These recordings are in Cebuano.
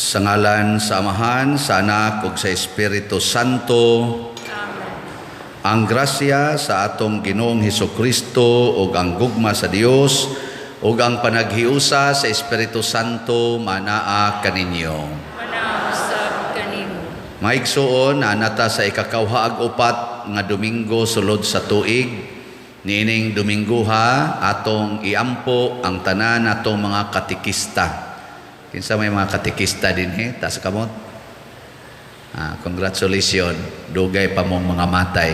Sa ngalan sa Amahan, sa Anak ug sa Espiritu Santo. Ang grasya sa atong Ginoong Hesukristo ug ang gugma sa Dios ug ang panaghiusa sa Espiritu Santo manaa kaninyo. Manaa usab kanimo. Maigsuon, naa na ta sa ikakauha ug 4 nga Domingo sulod sa tuig. Niining Dominguha, atong iampo ang tanan natong mga katekista. Kinsa may mga katekista dinhi? Taas kamot. Congratulations, dugay pa mong mga matay.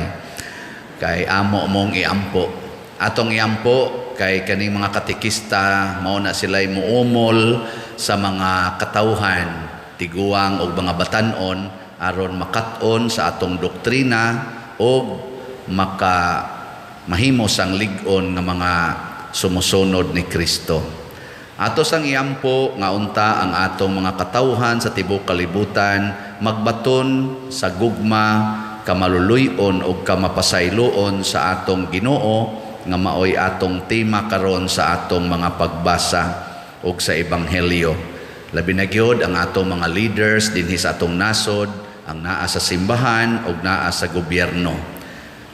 Kay amo mong iampo. Atong iampo kay kaning mga katekista mao na sila'y muumol sa mga katawhan, tiguang og mga batan-on aron makat-on sa atong doktrina og maka mahimo sang lig-on nga mga sumusunod ni Kristo. Ato sang iampo nga unta ang atong mga katawhan sa tibuok kalibutan magbaton sa gugma, kamaluluy-on ug kamapasayloon sa atong Ginoo nga maoy atong tema karon sa atong mga pagbasa ug sa ebanghelyo. Labi na gyud ang atong mga leaders dinhi sa atong nasod, ang naa sa simbahan ug naa sa gobyerno.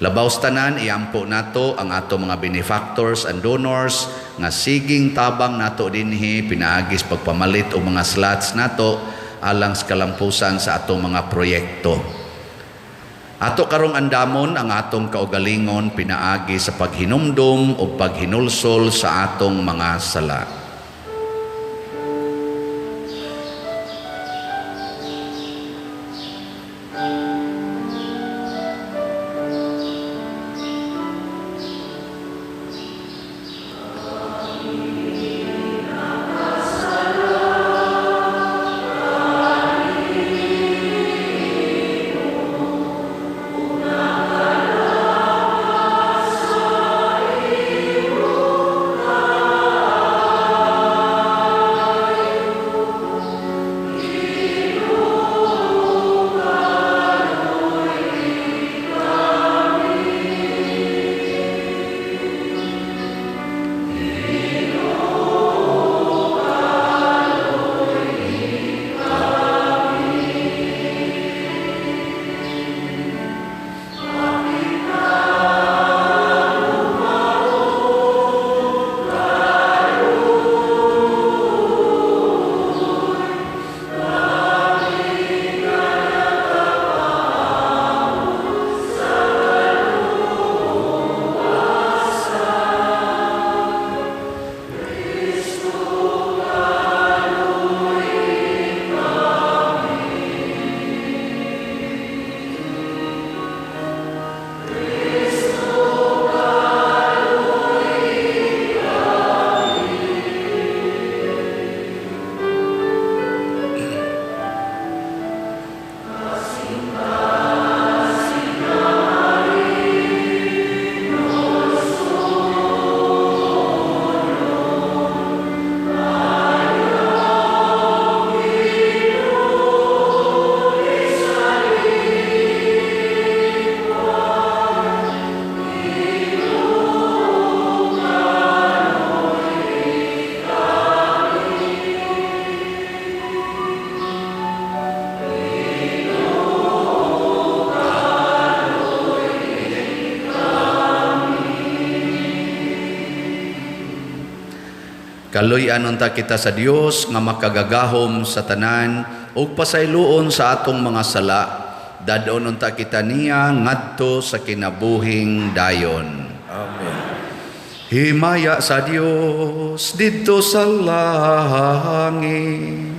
Labaw sa tanan, iampo nato ang atong mga benefactors and donors nga siging tabang nato dinhi pinaagis pagpamalit og mga slots nato alang sa kalampusan sa atong mga proyekto. Ato karong andamon ang atong kaugalingon pinaagi sa paghinumdum o paghinulsol sa atong mga sala. Kaluy-an unta kita sa Dios nga makagagahom sa tanan ug pasayloon sa atong mga sala. Dad-on unta kita niya ngadto sa kinabuhing dayon. Amen. Himaya sa Dios didto sa langit.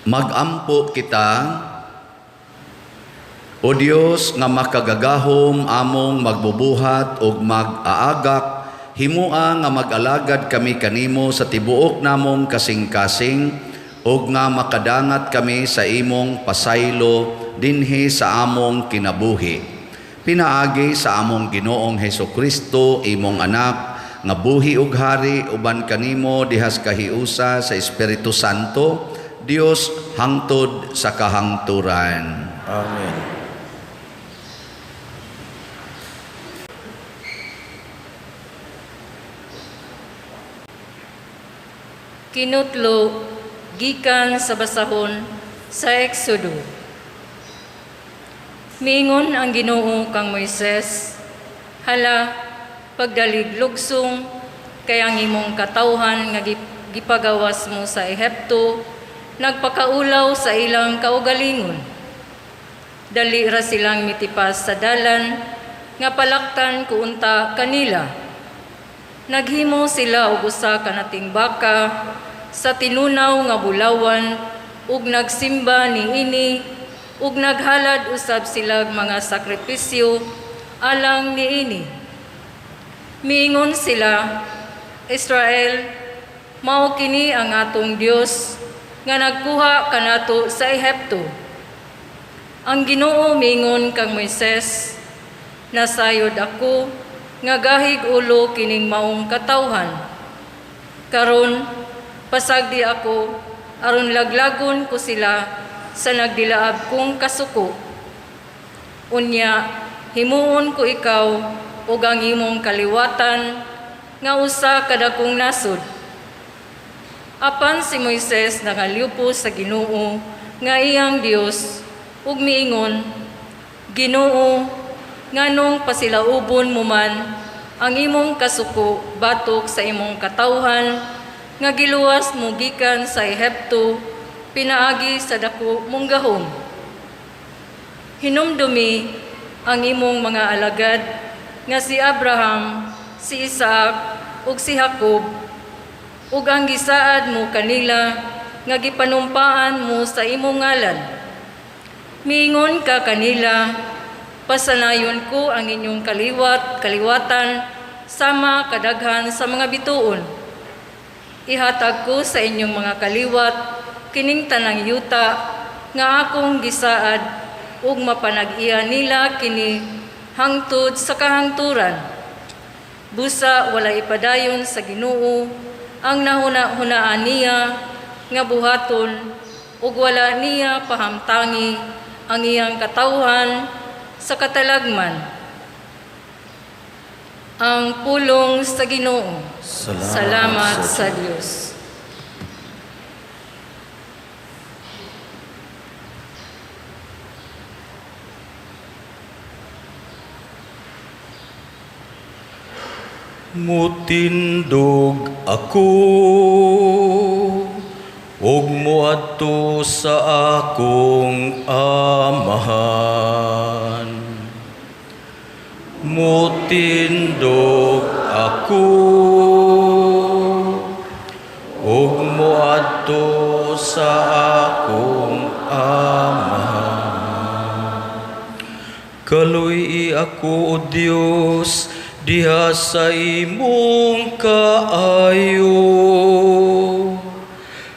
Magampo kita. O Dios nga makagagahom, among magbubuhat ug mag-aagak, himua nga mag-alagad kami kanimo sa tibuok namong kasing-kasing ug nga makadangat kami sa imong pasaylo dinhi sa among kinabuhi. Pinaagi sa among Ginoong Hesukristo, imong anak, nga buhi ug hari uban kanimo dihas kahiusa sa Espiritu Santo, Dios hangtod sa kahangturan. Amen. Kinutlo gikan sa basahon sa Exodo. Miingon ang Ginoo kang Moises, "Hala, pagdalig lugsong kay ang imong katawhan nga gipagawas mo sa Ehipto nagpakaulaw sa ilang kaugalingon. Dali ra silang mitipas sa dalan nga palaktan ko unta kanila. Naghimo sila og usa ka nating baka sa tinunaw nga bulawan ug nagsimba niini ug naghalad usab sila mga sakripisyo alang niini. Miingon sila, 'Israel, mao kini ang atong Dios nga nagkuha kanato sa Ehipto.' Ang Ginoo miingon kang Moises, 'Nasayod ako nga gahig ulo kining maong katawhan. Karon pasagdi ako aron laglagon ko sila sa nagdilaab kong kasuko. Unya himuon ko ikaw ug ang imong kaliwatan nga usa ka dakong nasod.' Apan si Moises nangalyupo sa Ginoo nga iyang Dios ug miingon, 'Ginoo, nganong pasilaubon mo man ang imong kasuko batok sa imong katawhan nga giluwas mo gikan sa Ehipto pinaagi sa dako mong gahom? Hinumdumi ang imong mga alagad nga si Abraham, si Isaac ug si Jacob, ug ang gisaad mo kanila nga gipanumpaan mo sa imong ngalan. Miingon ka kanila, 'Pasanayon ko ang inyong kaliwatan sama kadaghan sa mga bituon. Ihatag ko sa inyong mga kaliwat kining tanang yuta nga akong gisaad ug mapanag-iya nila kini hangtod sa kahangturan.' Busa wala ipadayon sa Ginoo ang nahuna-hunaan niya nga buhaton ug wala niya pahamtangi ang iyang katawhan sa katalagman." Ang pulong sa Ginoo. Salamat, Salamat sa sa Dios. Mutindog ako ug moadto sa akong amahan. Mutindog ako ug moadto sa akong amahan. Kaluy-i ako, O Dios, diha sa imong kaayo.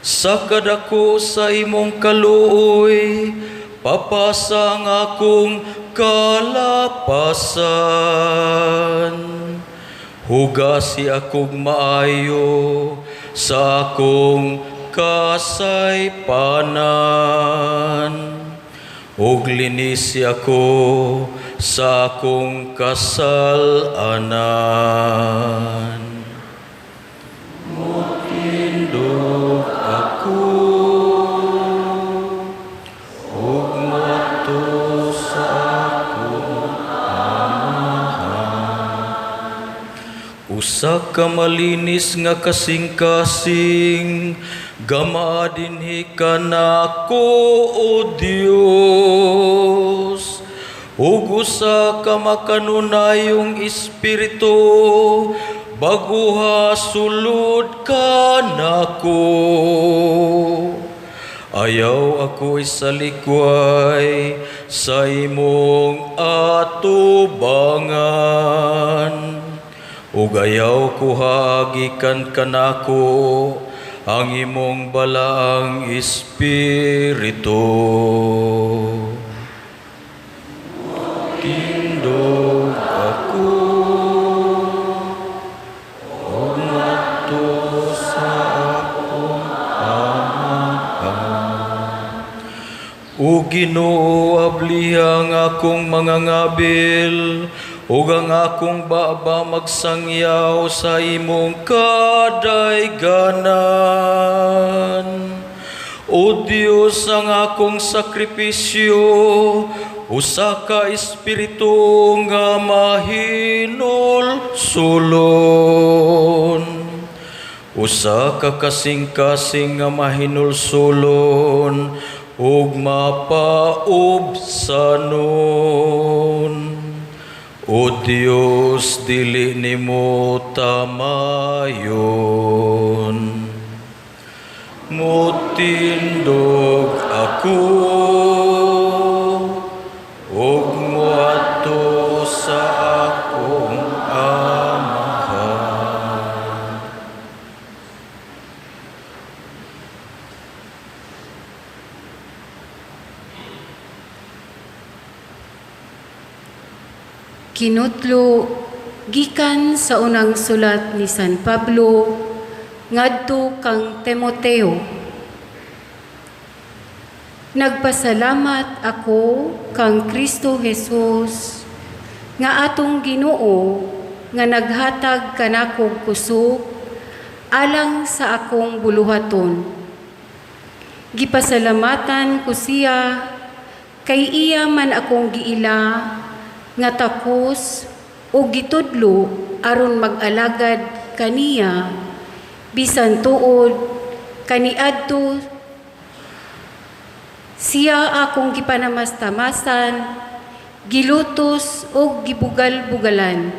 Sa kadako sa imong kaluoy, papasa ang akong kalapasan. Hugasi akong maayo sa akong kasaypanan, ug linisi ako sa akong kasalanan. Mutindog ako ug moadto sa akong amahan. Usa ka malinis nga kasing-kasing, gamaa dinhi kanako, O Dios. Ug usa ka makanunayong espiritu, baguha sulod kanako. Ayaw ako isalikway sa imong atubangan, ug ayaw kuhaa gikan kanako ang imong balaang Espiritu. Tindog ako ug ngadto sa akong Amahan. O Ginoo, abliha ang akong mga ngabil ug ang akong baba magsangyaw sa imong kadayganan. O Dios, ang akong sakripisyo, usa ka espiritu nga mahinulsulon. Usa ka kasing-kasing nga mahinulsulon ug mapaubsanon. O Dios, dili nimo tamayon. Mutindog ako ug moadto sa akong Amahan. Kinutlo gikan sa unang sulat ni San Pablo ngadto kang Timoteo. Nagpasalamat ako kang Kristo Jesus nga atong Ginoo nga naghatag kanakog kusog alang sa akong buluhaton. Gipasalamatan ko siya kay iya man akong giila nga takos o gitudlo aron mag-alagad kaniya bisan tuod kaniadto siya akong gipanamastamasan, gilutos o gibugal-bugalan.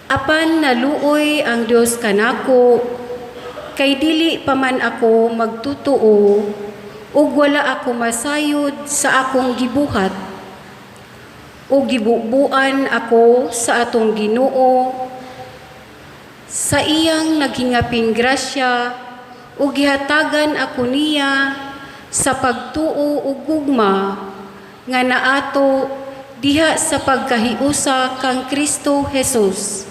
Apan naluoy ang Dios kanako kay dili pa man ako magtutuo ug wala ako masayod sa akong gibuhat o gibubuan ako sa atong Ginoo sa iyang naghingaping grasya ug gihatagan ako niya sa pagtuo ug gugma nga naato diha sa pagkahiusa kang Kristo Jesus.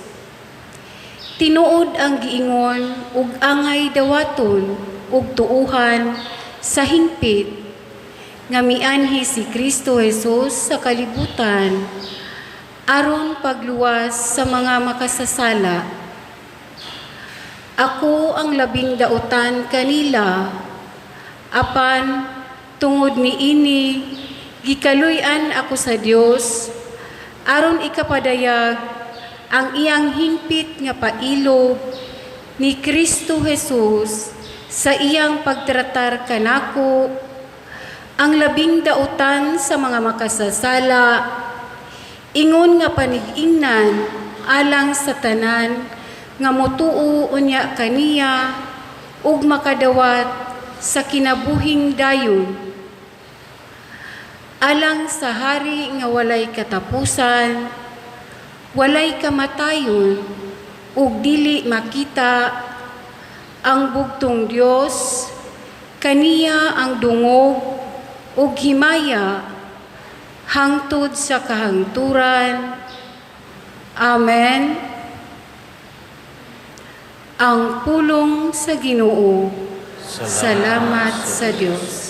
Tinuod ang giingon ug angay dawaton ug tuuhan sa hingpit nga mianhi si Kristo Jesus sa kalibutan aron pagluwas sa mga makasasala. Ako ang labing dautan kanila, apan tungod niini gikaluy-an ako sa Dios aron ikapadayag ang iyang hingpit nga pailob ni Kristo Jesus sa iyang pagtratar kanako, ang labing dautan sa mga makasasala, ingon nga panig-ingnan alang sa tanan nga motuo unya kaniya ug makadawat sa kinabuhing dayon. Alang sa hari nga walay katapusan, walay kamatayon ug dili makita, ang bugtong Dios, kaniya ang dungog ug himaya hangtod sa kahangturan. Amen. Ang pulong sa Ginoo. Salamat sa Dios.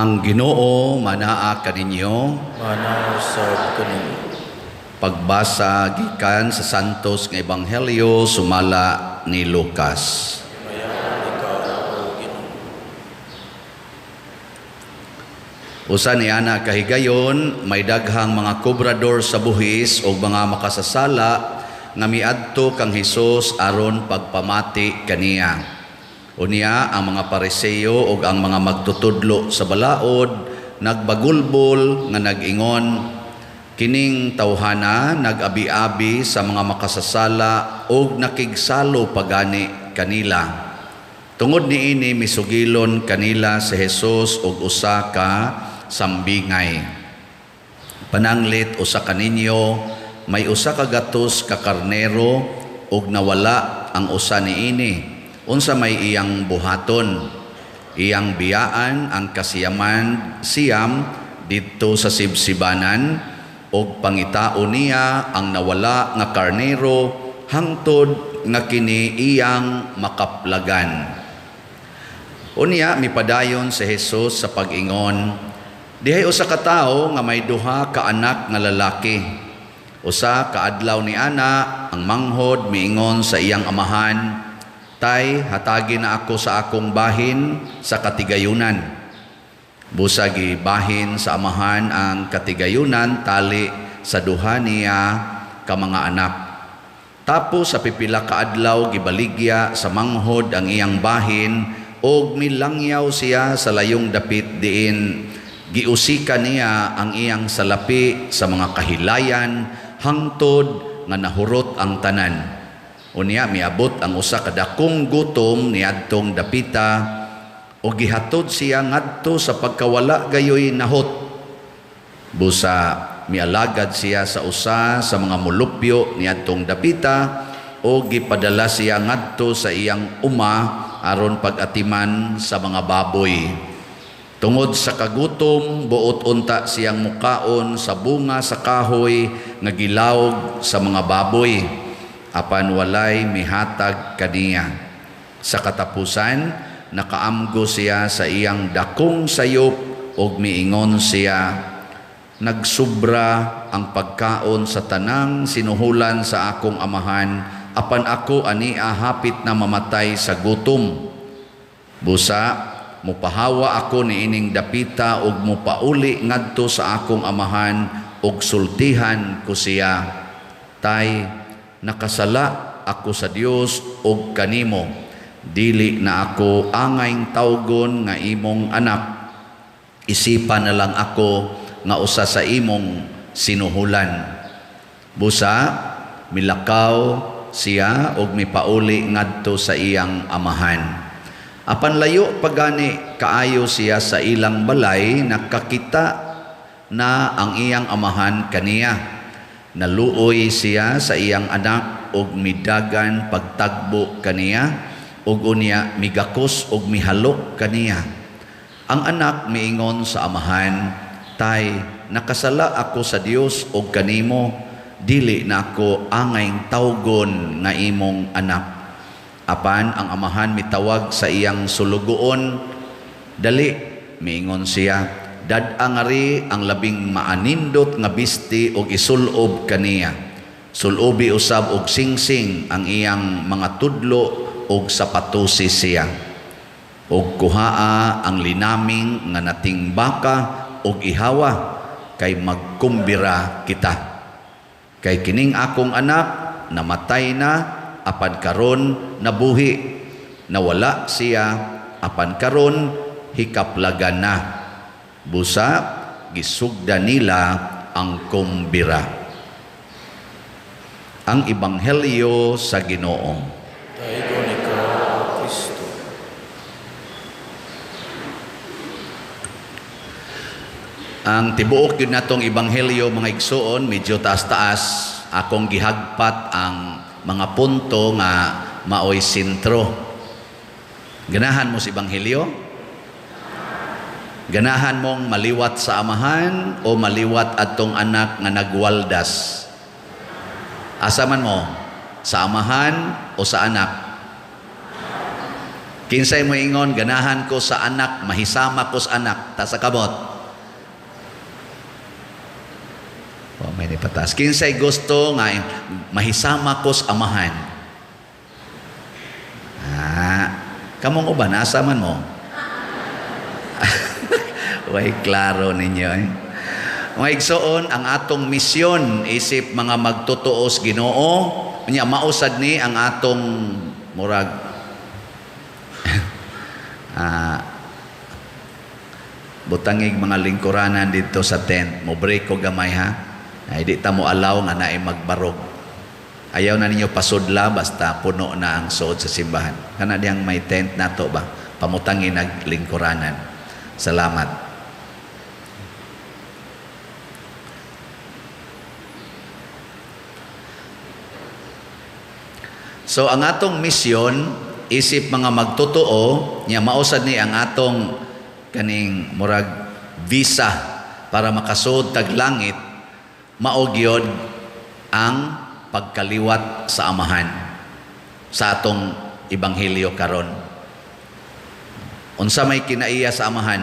Ang Ginoo manaa kaninyo. Manaa usab kaninyo. Pagbasa gikan sa Santos nga Ebanghelyo sumala ni Lucas. Himayaon ikaw, O Ginoo. Usa ni ana kahigayon, may daghang mga kobrador sa buhis o mga makasasala nga miadto kang Hesus aron pagpamati kaniya. Unya ang mga Pariseo ug ang mga magtutudlo sa balaod nagbagulbol nga nag-ingon, kining tawhana nag-abi-abi sa mga makasasala ug nakigsalo pagani kanila. Tungod niini misugilon kanila si Hesus og usa ka sambingay. Pananglit usa kaninyo may usa ka gatos ka karnero ug nawala ang usa niini. Unsa may iyang buhaton? Iyang biyaan ang kasiyaman siyam didto sa sibsibanan ug pangitaon niya ang nawala nga karnero hangtod nga kini iyang makaplagan. Unya mipadayon si Hesus sa pag-ingon, dihay usa ka tawo nga may duha ka anak nga lalaki. Usa ka adlaw ni ana ang manghod miingon sa iyang amahan, Tay, hatagi na ako sa akong bahin sa katigayunan. Busa gibahin sa amahan ang katigayunan tali sa duha niya ka mga anak. Tapos sa pipila ka adlaw gibaligya sa manghod ang iyang bahin og milangyaw siya sa layong dapit diin giusika niya ang iyang salapi sa mga kahilayan hangtod nga nahurot ang tanan. Unya miabot ang usa ka dakong gutom niadtong dapita og gihatod siya ngadto sa pagkawala gayoy nahot. Busa mialagad siya sa usa sa mga mulupyo niadtong dapita o gipadala siya ngadto sa iyang uma aron pag-atiman sa mga baboy. Tungod sa kagutom, buot unta siyang mukaon sa bunga sa kahoy nga gilawog sa mga baboy, apan walay mihatag kaniya. Sa katapusan, nakaamgo siya sa iyang dakong sayop ug miingon siya, nagsubra ang pagkaon sa tanang sinuhulan sa akong amahan, apan ako ania hapit na mamatay sa gutom. Busa mupahawa ako niining dapita ug mupauli ngadto sa akong amahan ug sultihan ko siya, Tay, nakasala ako sa Dios ug kanimo, dili na ako angayng tawgon nga imong anak, isipan na lang ako nga usa sa imong sinuhulan. Busa milakaw siya ug mipauli ngadto sa iyang amahan. Apan layo pagani kaayo siya sa ilang balay, nakakita na ang iyang amahan kaniya. Naluoy siya sa iyang anak ug midagan pagtagbo kaniya, ug unya migakos ug mihalok kaniya. Ang anak miingon sa amahan, Tay, nakasala ako sa Dios ug kanimo, dili na ako angayng tawgon nga imong anak. Apan ang amahan mitawag sa iyang sulugoon, dali, miingon siya, dad-a ngari ang labing maanindot nga bisti og isulob kaniya. Sulobi usab og singsing ang iyang mga tudlo og sapatusi siya. Og kuhaa ang linaming nga nating baka og ihawa, kay magkumbira kita. Kay kining akong anak namatay na, apan karon nabuhi. Nawala siya, apan karon hikaplagan na. Busa gisugda nila ang kumbira. Ang Ebanghelyo sa Ginoo. Daigon ikaw, O Kristo. Ang tibuok yun natong Ebanghelyo, mga igsuon, medyo taas-taas. Akong gihagpat ang mga punto nga maoy sentro. Ganahan mo sa Ebanghelyo? Ganahan mong maliwat sa amahan o maliwat atong anak nga nagwaldas? Asa man mo? Sa amahan o sa anak? Kinsay mo ingon, ganahan ko sa anak, mahisama ko sa anak, taas sa kamot. Oh, may nipataas. Kinsay gusto nga mahisama ko sa amahan. Ah, kamong uban, asa man mo? Way klaro ninyo eh. Mga igsoon, ang atong misyon isip mga magtutuos Ginoo, nya mausad ni ang atong murag butangig mga lingkuranan dito sa tent. Mo break ko gamay ha. Ay, di ta mo alaw nga naay magbarog. Ayaw na ninyo pasudla basta puno na ang suod sa simbahan. Kana diyang may tent nato ba? Pamutangin naglingkuranan. Salamat. So ang atong misyon isip mga magtotoo nya mausad ni ang atong kaning murag visa para makasuod tag langit, mao gyud ang pagkaliwat sa amahan sa atong ebanghelyo karon. Unsa may kinaiya sa amahan?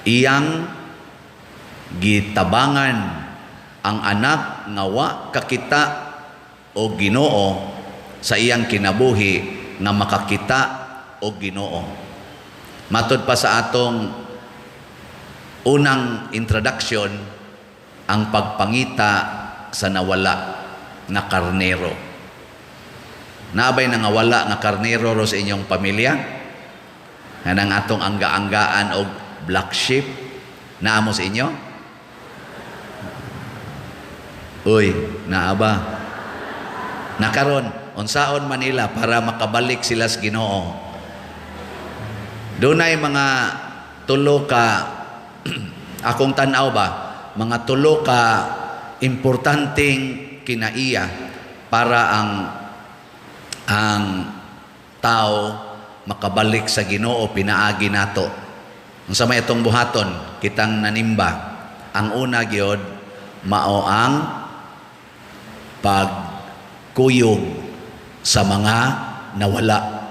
Iyang gitabangan ang anak nga wa kakita o Ginoo sa iyang kinabuhi nga makakita o Ginoo. Matod pa sa atong unang introduction, ang pagpangita sa nawala nga karnero. Naabay nangawala nga karnero ro sa inyong pamilya? Kanang atong angga-anggaan og black sheep, naa mo sa inyo? Uy, naa ba? Nakaron, unsaon man nila para makabalik sila sa Ginoo? Dunay mga tulo ka akong tan-aw ba, mga tulo ka importanteng kinaiya para ang tao makabalik sa Ginoo pinaagi nato. Unsa may atong buhaton kitang nanimba? Ang una gyud mao ang pagkuyog sa mga nawala.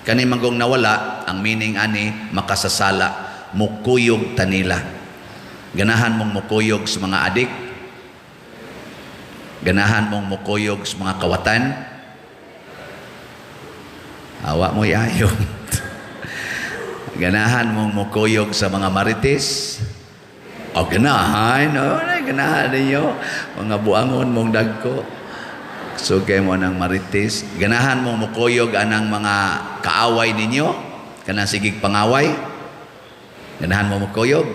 Kani manggong nawala, ang meaning ani makasasala, mukuyog tanila. Ganahan mong mukuyog sa mga adik? Ganahan mong mukuyog sa mga kawatan? Awa mo ayo. Ganahan mong mukuyog sa mga marites? O ganahan, o ganahan ninyo. Mga buangon mong dagko. Sugay mo ng marites. Ganahan mong mukuyog anang mga kaaway ninyo? Kanang sigig pangaway? Ganahan mo mukuyog?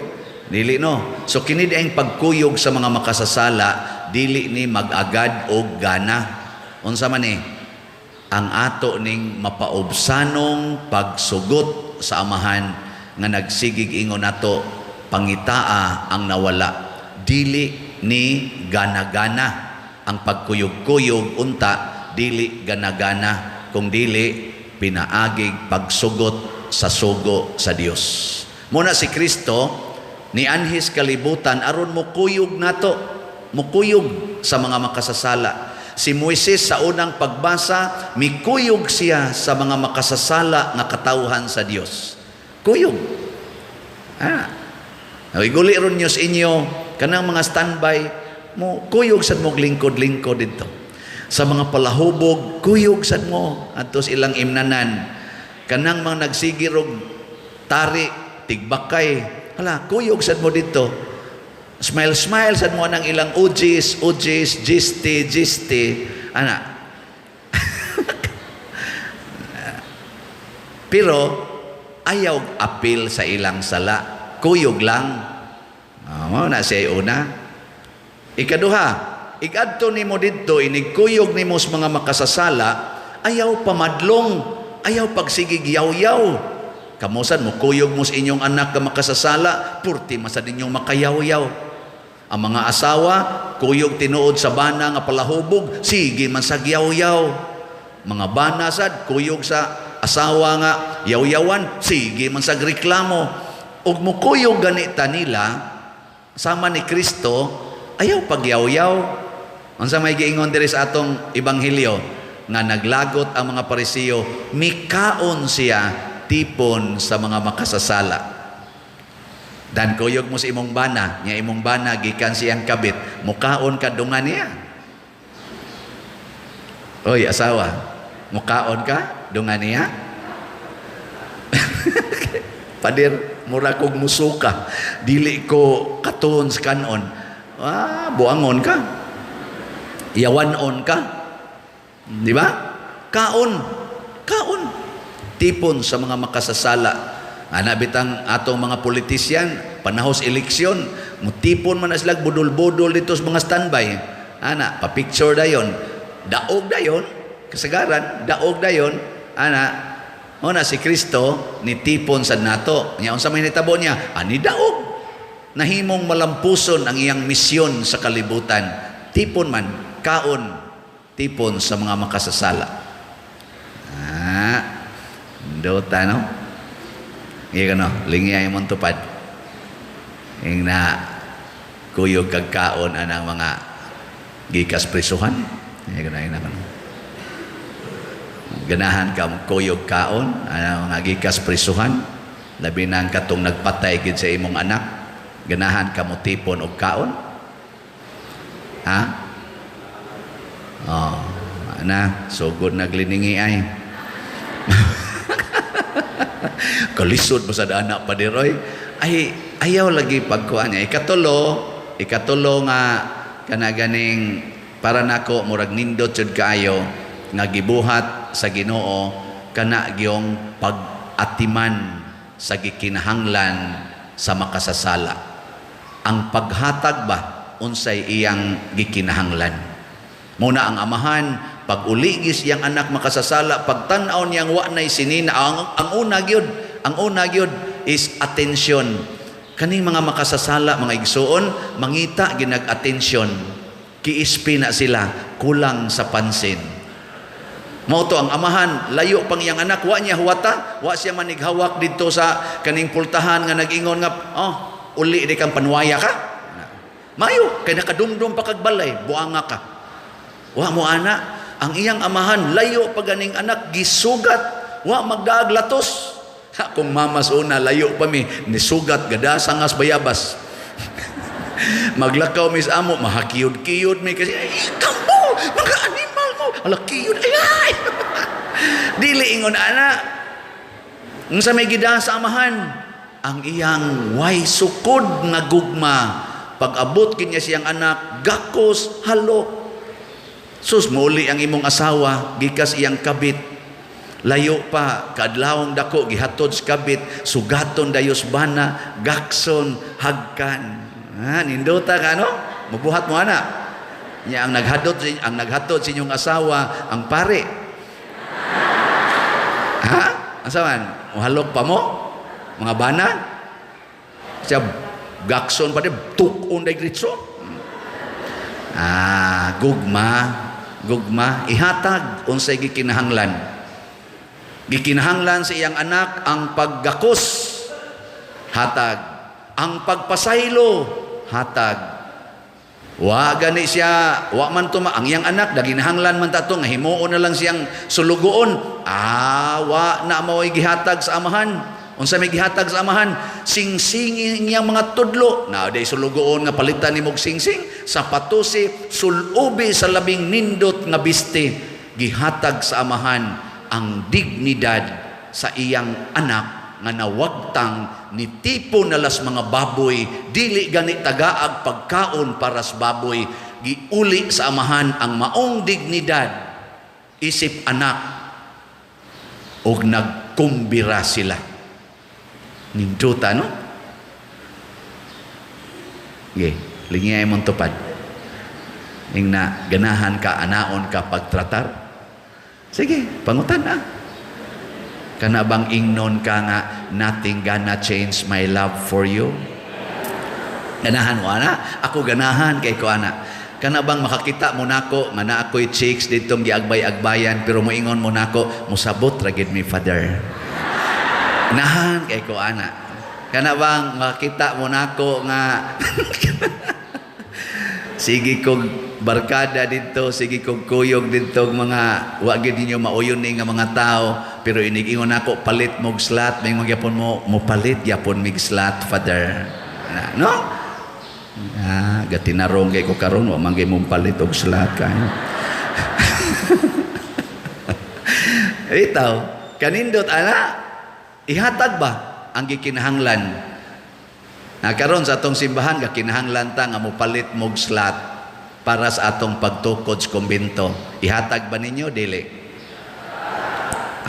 Dili no. So kini ang pagkuyog sa mga makasasala, dili ni mag-agad og gana. Unsa man ni? Ang ato ning mapaubsanong pagsugot sa amahan nga nagsigig ingon nato, pangitaa ang nawala. Dili ni gana-gana ang pagkuyog-kuyog unta, dili gana-gana kung dili pinaagig pagsugot sa sugo sa Dios. Muna si Kristo nianhis kalibutan aron mukuyog nato, mukuyog sa mga makasasala. Si Moises sa unang pagbasa, mikuyog siya sa mga makasasala nga katawhan sa Dios. Kuyog. Iguli ron niyo sa inyo kanang mga standby mo, kuyog sad mo lingkod-lingkod dito. Sa mga palahubog, kuyog sad mo adto sa ilang imnanan. Kanang mga nagsigirog tari, tigbakay, hala, kuyog sad mo dito. Smile, smile sad mo anang ilang ujis, ujis, gisti, gisti, ana. Pero ayaw apil sa ilang sala, kuyog lang. Mao na siya una. Ikaduha, igadto nimo didto inigkuyog nimo sa mga makasasala, ayaw pamadlong, ayaw pagsigig yaw-yaw. Kamusan mo kuyog mo sa inyong anak nga makasasala, purti masad ninyong makayaw-yaw. Ang mga asawa, kuyog tinuod sa bana nga palahubog, sige man sa yaw-yaw. Mga bana sad, kuyog sa asawa nga yaw-yawan, sige man sa reklamo. Ug mukuyog ganita nila, sama ni Kristo, ayaw pagyaw-yaw. Unsa may giingon diri sa atong ebanghelyo? Nga naglagot ang mga Pariseo, mikaon siya tipon sa mga makasasala. Dan kuyog mo sa imong bana, nya imong bana gikan siyang kabit, mukaon ka dungan niya. Oy, asawa, mukaon ka dungan niya? Pader, mura kog musuka. Dili ko katuon sa kanon. Ah, buangon ka. Yawanon ka. Di ba? Kaon. Kaon. Tipon sa mga makasasala. Ana bitang atong mga politisyan, panahos eleksyon, mutipon man na sila budol-budol dito sa mga standby. Ana, pa-picture dayon. Daog dayon, kasagaran, daog dayon. Ana, una si Kristo nitipon sa nato. Nya unsa may nitabo niya? Ani daog. Nahimong malampuson ang iyang misyon sa kalibutan. Tipon man, kaon, tipon sa mga makasasala. Ah, dota no? Iya no, lingi ay mong tupad. Ing na kuyog kag kaon anang mga gikas prisuhan. Iya na, ina no. Ganahan ka mo kuyog kaon anang mga gikas prisuhan. Labi na ang katong nagpatay gid sa imong anak. Ganahan ka mo tipon og kaon? Ha? Oh, ana, sugod nagliningi ay. Kalisod mo sa anak pa Roy. Ay, ayaw lagi pagkuan niya. Ikatulo nga kana ganing para nako murag nindot jud kaayo nga gibuhat sa Ginoo kana gyong pag-atiman sa gikinahanglan sa makasasala. Ang paghatag ba unsay iyang gikinahanglan. Muna ang amahan pag uligis iyang anak makasasala, pagtan-aw niyang wa nay sinina, ang una gyud is attention. Kaning mga makasasala, mga igsuon, mangita ginag attention. Kiispi na sila, kulang sa pansin. Mao to ang amahan, layo pang iyang anak, wa niya huwata, wa siya manighawak didto sa kaning pultahan nga nag-ingon nga, oh, uli di kang panuwaya ka. Mayo, kay nakadumdum pa kag balay, buanga ka. Wa mo ana, ang iyang amahan layo pa ganing anak gisugat, wa magdaag latos. Ha, kung mamas una layo pa mi nisugat gada sangas bayabas. Maglakaw mis amo, mahakiyod-kiyod mi kasi ay kamo, mga animal mo. Ala kiyod ay ay. Dili ingon ana. Unsa may gida sa amahan? Ang iyang way sukod nga gugma. Pag-abot kinya siyang anak, gakos halok. Sus, mauli ang imong asawa, gikas iyang kabit. Layo pa, kaadlawong dako, gihatod sa kabit, sugaton dayos bana, gakson, hagkan. Ha, nindota ka, no? Mabuhat mo, ana. Nya, ang naghatod sa inyong asawa, ang pare. Ha? Asa man? Muhalok pa mo? Mga bana? Siya, gakson pa din, tukon day gritso. Ah, gugma, gugma, ihatag unsay gikinahanglan. Gikinahanglan sa iyang anak ang paggakos, hatag. Ang pagpasaylo, hatag. Wa gani siya, wa man tuma ang iyang anak daginahanglan man tato nga himuon na lang siyang sulugoon. Ah, wa na mao'y gihatag sa amahan. Unsa may gihatag sa amahan? Singsingin niyang mga tudlo. Na day sulugoon nga palitan nimo og singsing, sapatusi, sulubi sa labing nindot nga biste. Gihatag sa amahan ang dignidad sa iyang anak nga nawagtang ni tipo nalas mga baboy, dili gani tagaag pagkaon para sa baboy. Giuli sa amahan ang maong dignidad isip anak og nagkumbira sila. Ninduta, no? Okay, lingiyay mong tupad. Ing na, ganahan ka, anaon ka pagtratar. Sige, pangutan na. Kana bang ingnon ka nga, nothing gonna change my love for you? Ganahan mo, ana? Ako ganahan kay ko, ana. Kana bang makakita mo nako, nga na ako'y chicks ditong giagbay-agbayan, pero moingon mo nako, musabot ra gid mi, Father. Nahan kay ko, ana. Kana bang makita mo nako nga sige kog Barkada dito, sige kog kuyog dito mga wa gid ninyo mauyon ni nga mga tao, pero inig-ingon ako palit mog slot, may magyapon mo mo palit gyapon mig slot, Father. Na, no? Ah, gatinarong kay ko karon wa man gyud mong palit og slot kayo. Itaw, kanindot ana, ihatag ba ang gikinahanglan? Na karon sa atong simbahan gakinahanglan ta nga mopalit mog slot para sa atong pagtukod sa kumbento. Ihatag ba ninyo dili?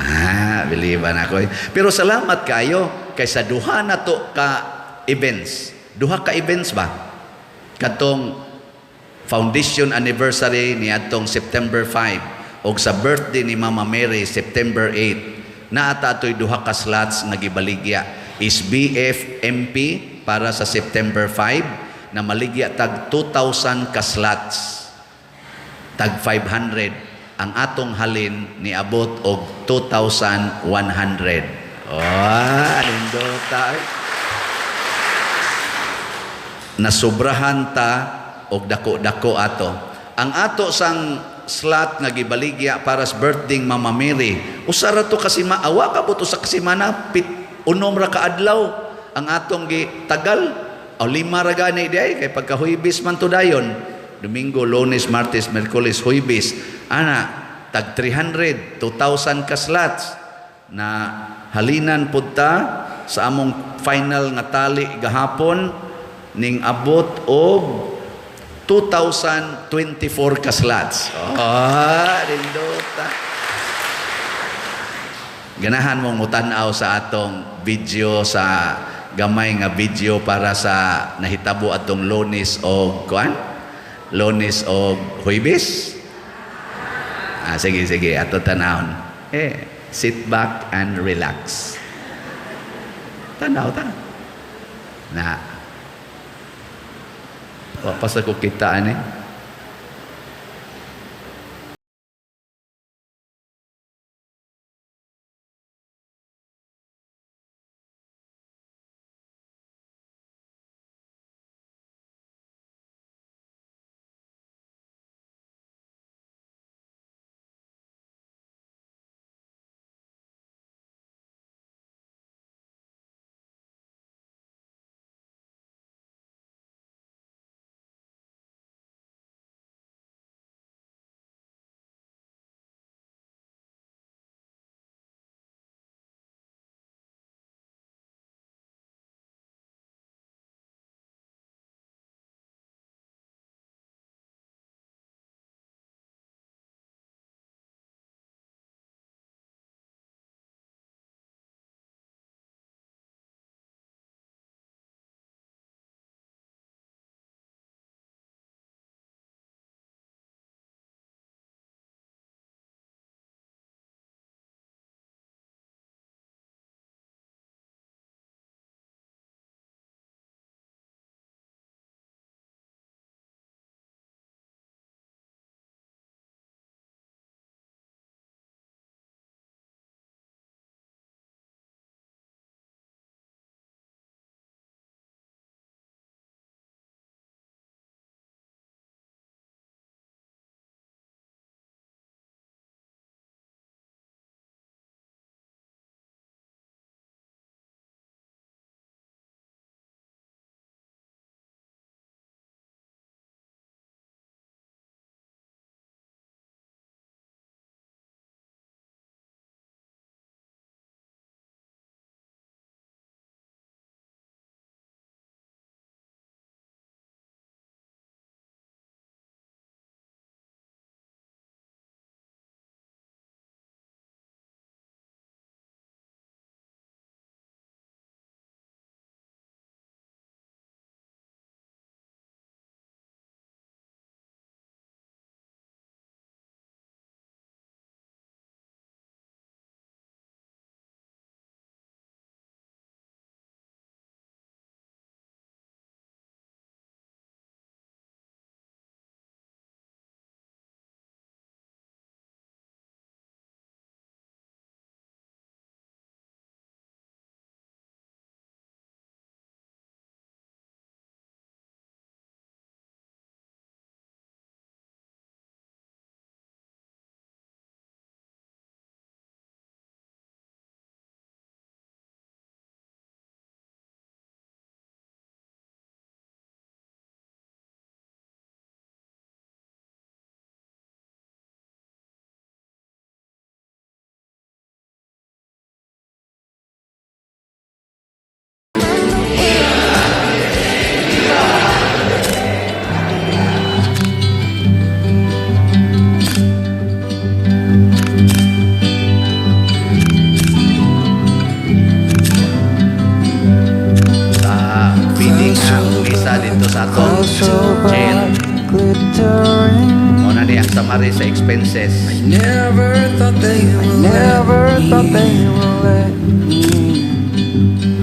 Ah, biliban ako. Pero salamat kayo kay sa duha na to ka events. Duha ka events ba? Katong foundation anniversary ni atong September 5 og sa birthday ni Mama Mary September 8, naata atoy duha ka slots nga gibaligya is BFMP para sa September 5 na maligya tag 2,000 ka slots, tag 500 ang atong halin, niabot og 2,100. Oh, nindota. Nasubrahan ta og dako-dako ato. Ang ato sang slot nga gibaligya para sa birthday Mama Mary, usa ra to kasi maawa ka buto sa kasimana, pit unom ra ka adlaw ang atong gitagal o 5 ra gani di ay kay pagka Huwebes man to dayon. Domingo, Lunes, Martes, Miyerkules, Huwebes. Ana, tag 300, 2,000 ka slots na halinan pud ta sa among final nga tali gahapon ning abot og 2,024 ka slots. Ah, nindota. Ganahan mong mutan-aw sa atong video, sa gamay nga video para sa nahitabo atong Lunes og kuan? Lunes og Huwebes? Ah, sige, sige, ato tanawon. Eh, sit back and relax. Tanaw ta. Na. Wa pa sa ko kita ani. Summary sa expenses. Never thought they would never thought they would let me.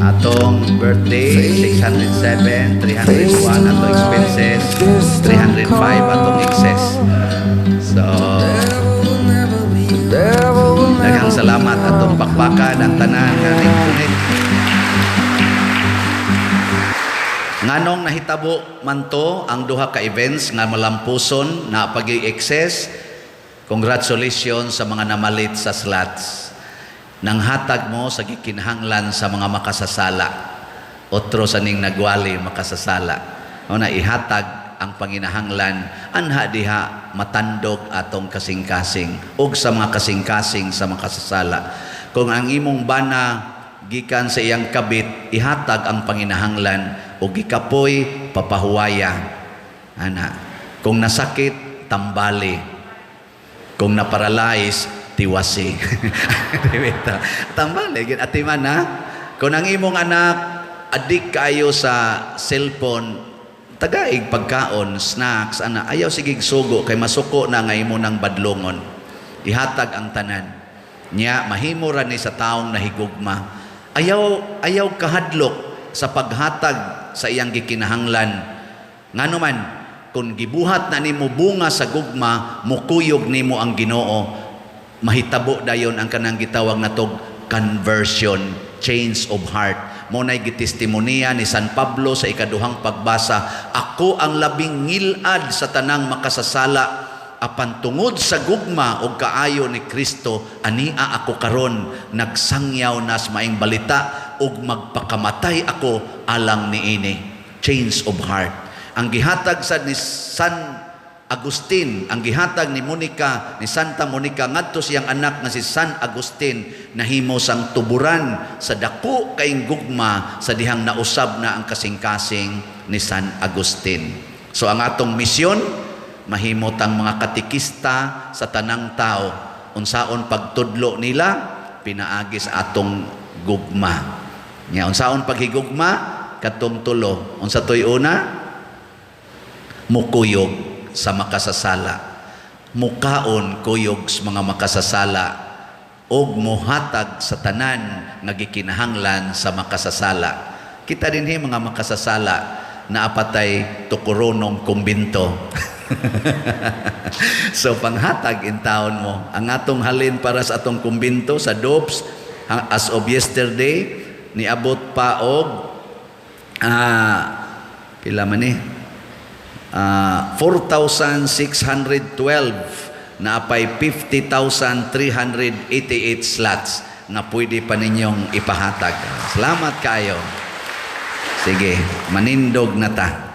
Atong birthday, 607, 301 atong expenses, 305 atong excess. So, Devil will daghang never salamat atong pakpakan ang tanan nga nagpunit. Nganong nahitabo man to ang duha ka events nga malampuson na pag excess? Congratulations sa mga namalit sa slots. Nanghatag mo sa gikinahanglan sa mga makasasala. Otro sa ning nagwali makasasala. O na ihatag ang panginahanglan anha diha matandog atong kasing-kasing ug sa mga kasing-kasing sa makasasala. Kung ang imong bana gikan sa iyang kabit, ihatag ang panginahanglan o gikapoy, papahuwaya. Ana, kung nasakit, tambali. Kung naparalyze, tiwasi. Di ba? Tambali gid atiman ha. Kung ang imong anak adik kayo sa cellphone, tagaig pagkaon, snacks, ana, ayaw sige sugo kay masuko na nga imo nang badlongon. Ihatag ang tanan. Nya mahimo ra ni sa taong nahigugma. Ayaw ayaw kahadlok sa paghatag sa iyang gikinahanglan. Ngano man, kung gibuhat na nimo bunga sa gugma, mukuyog nimo ang Ginoo, mahitabo dayon ang kanang gitawag natog conversion, change of heart. Mo nay gitestimonya ni San Pablo sa ikaduhang pagbasa, "Ako ang labing ngilad sa tanang makasasala, apan tungod sa gugma ug kaayo ni Kristo, ania ako karon nagsangyaw nas maing balita ug magpakamatay ako alang niini." Change of heart. Ang gihatag sa ni San Agustin, ang gihatag ni Monica, ni Santa Monica ngadto siyang anak nga si San Agustin, nahimo sang tuburan sa dako kaing gugma sa dihang nausab na ang kasing-kasing ni San Agustin. So ang atong misyon, mahimo tang mga katikista sa tanang tao. Unsaon pagtudlo nila? Pinaagi sa atong gugma. Nya unsaon paghigugma? Katong tulo. Unsa toy una? Mukuyog sa makasasala, mukaon kuyog sa mga makasasala, ug muhatag sa tanan nga gikinahanglan sa makasasala. Kita dinhi mga makasasala na apatay tukuronong kumbinto. So panghatag in taon mo. Ang atong halin para sa atong kumbinto sa Dopes as of yesterday niabot pa og pila man ni? 4,612 na apay 50,388 slots na pwede pa ninyong ipahatag. Salamat kayo. Sige, manindog na ta.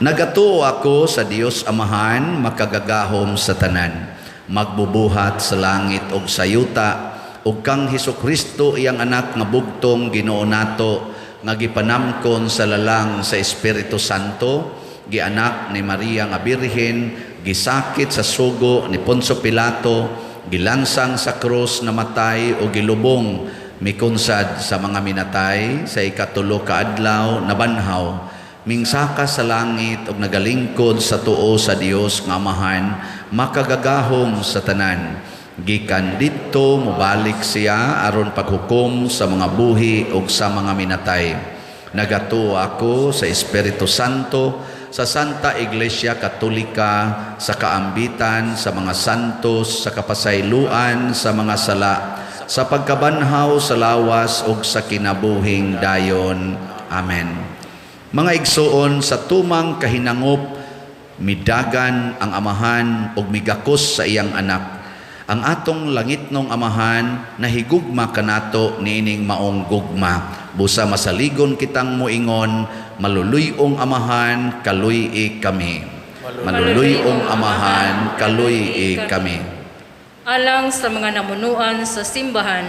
Nagatuo ako sa Dios Amahan, makagagahom sa tanan, magbubuhat sa langit ug sa yuta, ug kang Hesus Kristo, iyang anak nga bugtong Ginoo nato, nga gipanamkon sa lalang sa Espiritu Santo, gianak ni Maria nga Birhen, gisakit sa sugo ni Poncio Pilato, gilansang sa krus, namatay o gilubong, mikunsad sa mga minatay, sa ikatulo ka adlaw nabanhaw, mingsaka sa langit ug nagalingkod sa tuo sa Dios nga Amahan, makagagahom sa tanan. Gikan didto mobalik siya aron paghukom sa mga buhi ug sa mga minatay. Nagatuo ako sa Espiritu Santo, sa Santa Iglesia Katolika, sa kaambitan sa mga santos, sa kapasayloan sa mga sala, sa pagkabanhaw sa lawas ug sa kinabuhing dayon. Amen. Mga igsuon, sa tumang kahinangop, midagan ang Amahan ug migakos sa iyang anak. Ang atong langitnong Amahan nahigugma kanato niining maong gugma. Busa masaligon kitang moingon, "Maluluy-ong Amahan, kaluy-i kami. Maluluy-ong Amahan, kaluy-i kami." Alang sa mga namunuan sa simbahan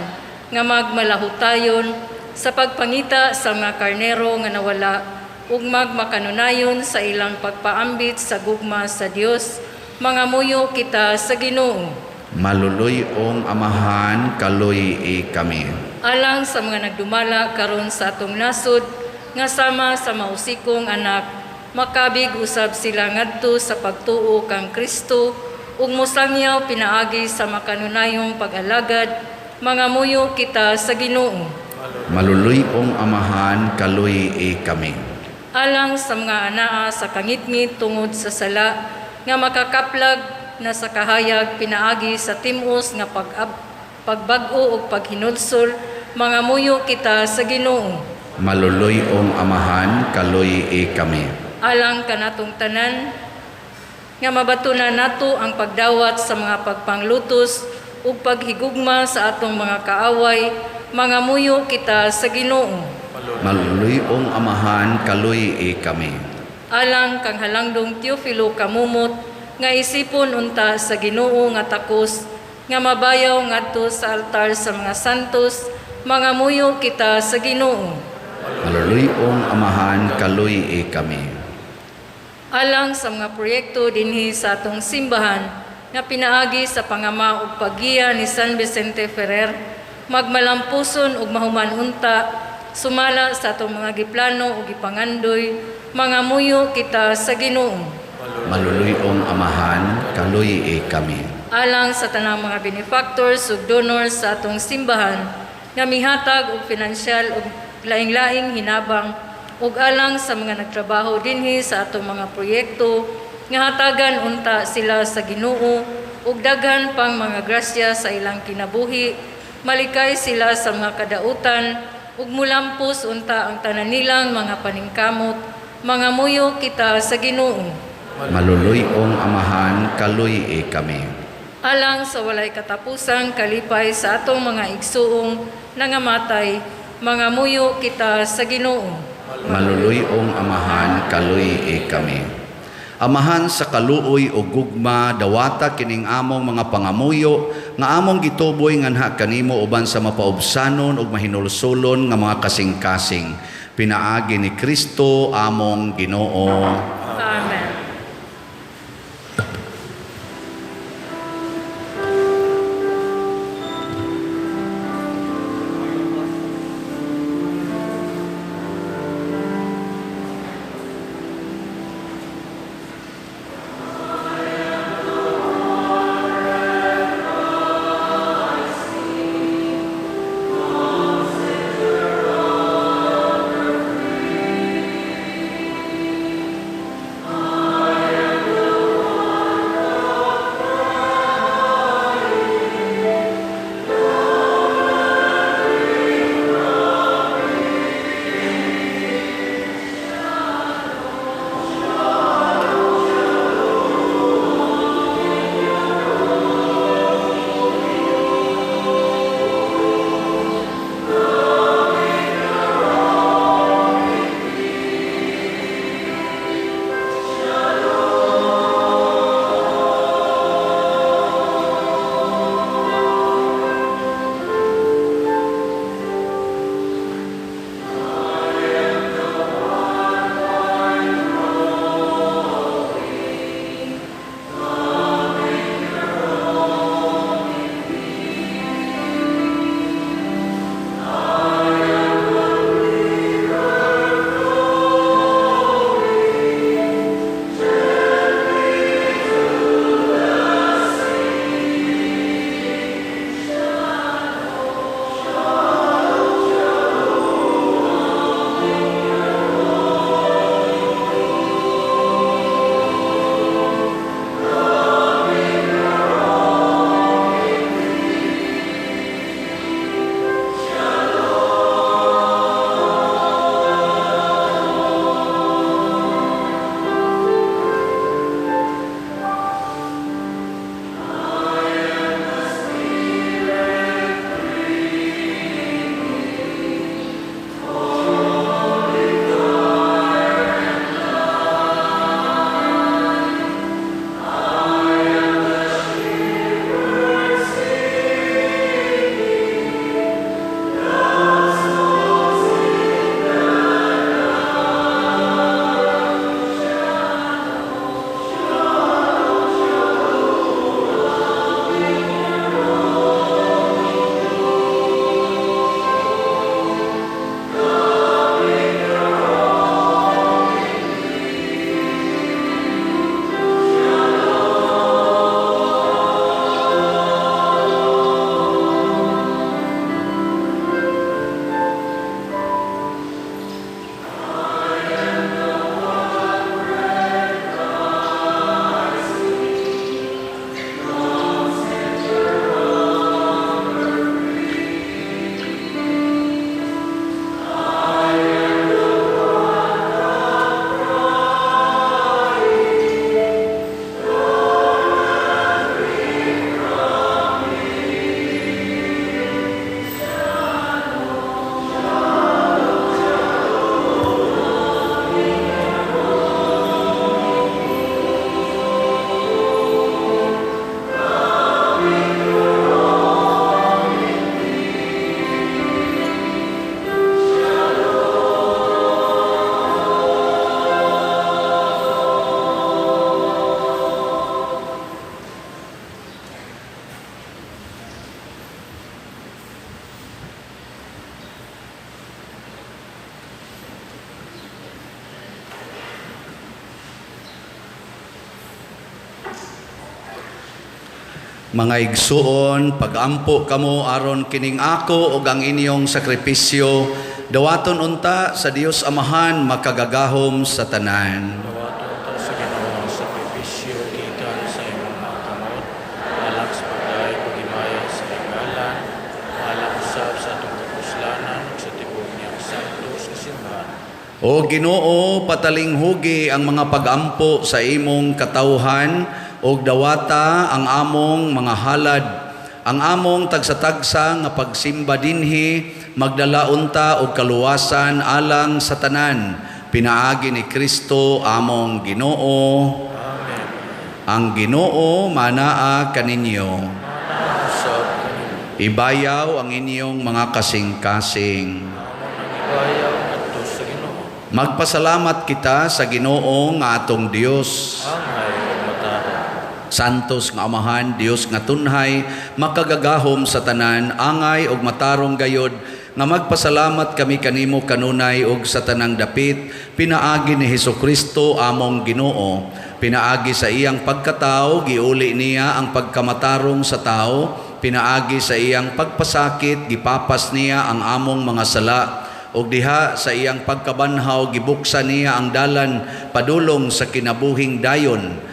nga magmalahutayon sa pagpangita sa mga karnero nga nawala ug magmakanunayon sa ilang pagpaambit sa gugma sa Dios, mangamuyo kita sa Ginoo. Maluluy-ong Amahan, kaluy-i kami. Alang sa mga nagdumala karon sa atong nasod nga sama sa mausikong anak Makabig usab sila ngadto sa pagtuo kang Kristo ug mosangyaw pinaagi sa makanunayong pag-alagad, mangamuyo kita sa Ginoo. Maluluy-ong Amahan, kaluy-i kami. Alang sa mga anaa sa kangitngit tungod sa sala nga makakaplag na sa kahayag pinaagi sa timos nga pagbag-o ug paghinulsol, mangamuyo kita sa Ginoo. Maluluy-ong Amahan, kaluy-i kami. Alang kanatong tanan nga mabatunan nato ang pagdawat sa mga pagpanglutos ug paghigugma sa atong mga kaaway, mangamuyo kita sa Ginoo. Maluluy-ong Amahan, kaluy-i kami. Alang kang halangdong Teofilo Kamumot nga isipon unta sa Ginoo nga takos nga mabayaw ngadto sa altar sa mga santos, mangamuyo kita sa Ginoo. Maluluy-ong Amahan, kaluy-i kami. Alang sa mga proyekto dinhi sa atong simbahan nga pinaagi sa pangama ug paggiya ni San Vicente Ferrer, magmalampuson ug mahuman unta sumala sa atong mga giplano ug gipangandoy, mangamuyo kita sa Ginoo. Maluluy-ong Amahan, kaluy-i kami. Alang sa tanang mga benefactors ug donors sa atong simbahan nga mihatag og pinansyal ug laing-laing hinabang ug alang sa mga nagtrabaho dinhi sa atong mga proyekto nga hatagan unta sila sa Ginoo ug daghan pang mga grasya sa ilang kinabuhi, malikay sila sa mga kadautan ug mulampos unta ang tanan nilang mga paningkamot, mangamuyo kita sa Ginoo. Maluluy-ong Amahan, kaluy-i kami. Alang sa walay katapusang kalipay sa atong mga igsuong nangamatay, mangamuyo kita sa Ginoo. Maluluy-ong Amahan, kaluy-i kami. Amahan sa kaluoy o gugma, dawata kining among mga pangamuyo, nga among gituboy nganha kanimo uban sa mapaubsanon ug mahinulsulon nga mga kasing-kasing. Pinaagi ni Kristo among Ginoo. Amen. Mga igsuon, pagampo kamo aron kining ako ug ang inyong sakripisyo dawaton unta sa Dios Amahan makagagahom sa tanan. Dawaton ta sa Ginoo ang sakripisyo gikan sa imong mga kamot, alang sa pagdayeg ug himaya sa iyang ngalan, alang usab sa atong kapuslanan ug sa tibuok niyang santos nga simbahan. O Ginoo, patalinghugi ang mga pagampo sa imong katawhan ug dawata ang among mga halad. Ang among tagsa-tagsa nga pagsimba dinhi magdala unta og kaluwasan alang sa tanan. Pinaagi ni Kristo among Ginoo. Amen. Ang Ginoo manaa kaninyo. Manaa usab kanimo. Ibayaw ang inyong mga kasing-kasing. Among nang ibayaw ngadto sa Ginoo. Magpasalamat kita sa Ginoo nga atong Dios. Angay ug matarong. Santos nga Amahan, Dios nga tunhay, makagagahom sa tanan, angay ug matarong gayod nga magpasalamat kami kanimo kanunay ug sa tanang dapit, pinaagi ni Hesukristo among Ginoo. Pinaagi sa iyang pagkatao, giuli niya ang pagkamatarong sa tao, pinaagi sa iyang pagpasakit, gipapas niya ang among mga sala. Ug diha sa iyang pagkabanhaw, gibuksan niya ang dalan padulong sa kinabuhing dayon.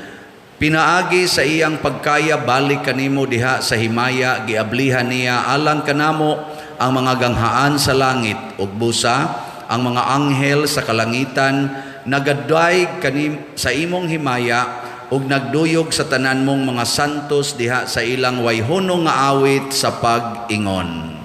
Pinaagi sa iyang pagkaya balik kanimo diha sa himaya, giablihan niya alang kanamo ang mga ganghaan sa langit ug busa ang mga anghel sa kalangitan nagadayeg kanim sa imong himaya ug nagduyog sa tanan mong mga santos diha sa ilang wayhono nga awit sa pag-ingon.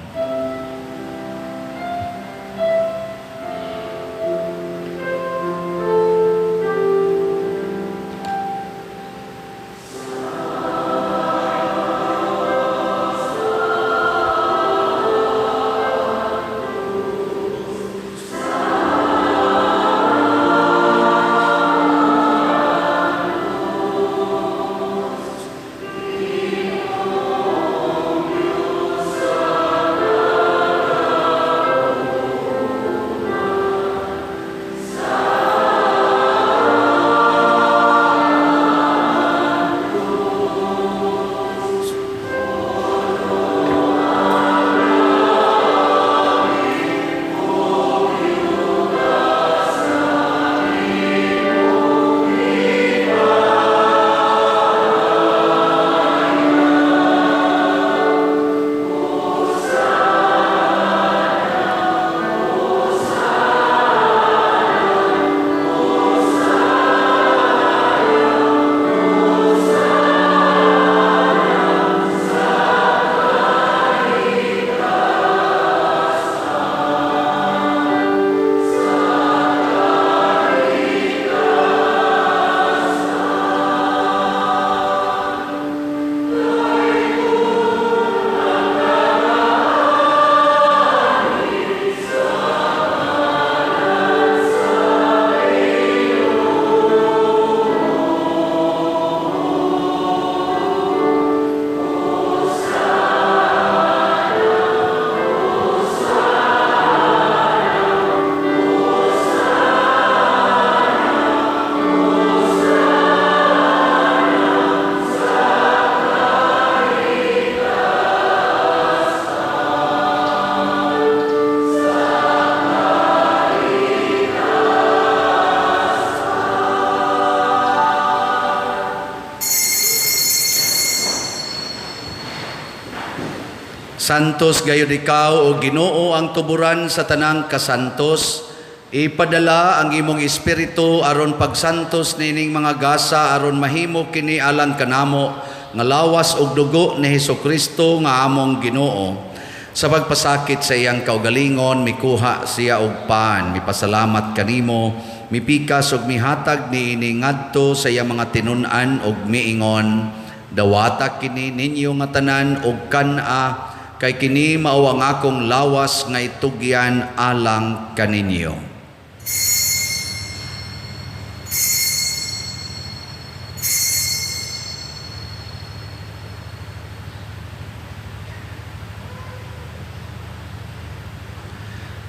Santos gayud ikaw o Ginoo ang tuburan sa tanang kasantos. Ipadala ang imong espiritu aron pagsantos nining mga gasa aron mahimo kini alang kanamo nga lawas ug dugo ni Hesukristo nga among Ginoo. Sa pagpasakit sa iyang kaugalingon, mikuha siya og pan, mipasalamat kanimo, mipikas ug mihatag niini ngadto sa iyang mga tinun-an ug miingon, dawata kini ninyo nga tanan ug kan-a, kay kini mao ang akong lawas nga itugyan alang kaninyo.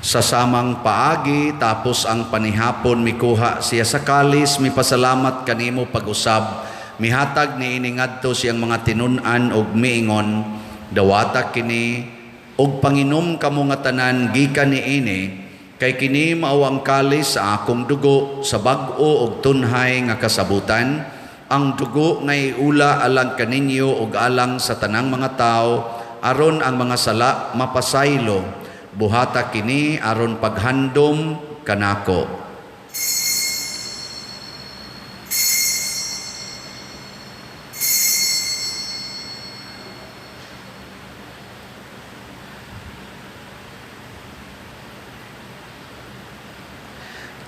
Sa samang paagi, tapos ang panihapon, mikuha siya sa kalis, mipasalamat kanimo pag-usab, Mihatag niini ngadto siyang mga tinun-an og miingon, dawata kini og panginom kamo nga tanan gikan niini, kay kini mao ang kalis sa akong dugo sa bag-o og tunhay nga kasabutan, ang dugo nga iula alang kaninyo ug alang sa tanang mga tawo aron ang mga sala mapasaylo. Buhata kini aron paghandom kanako.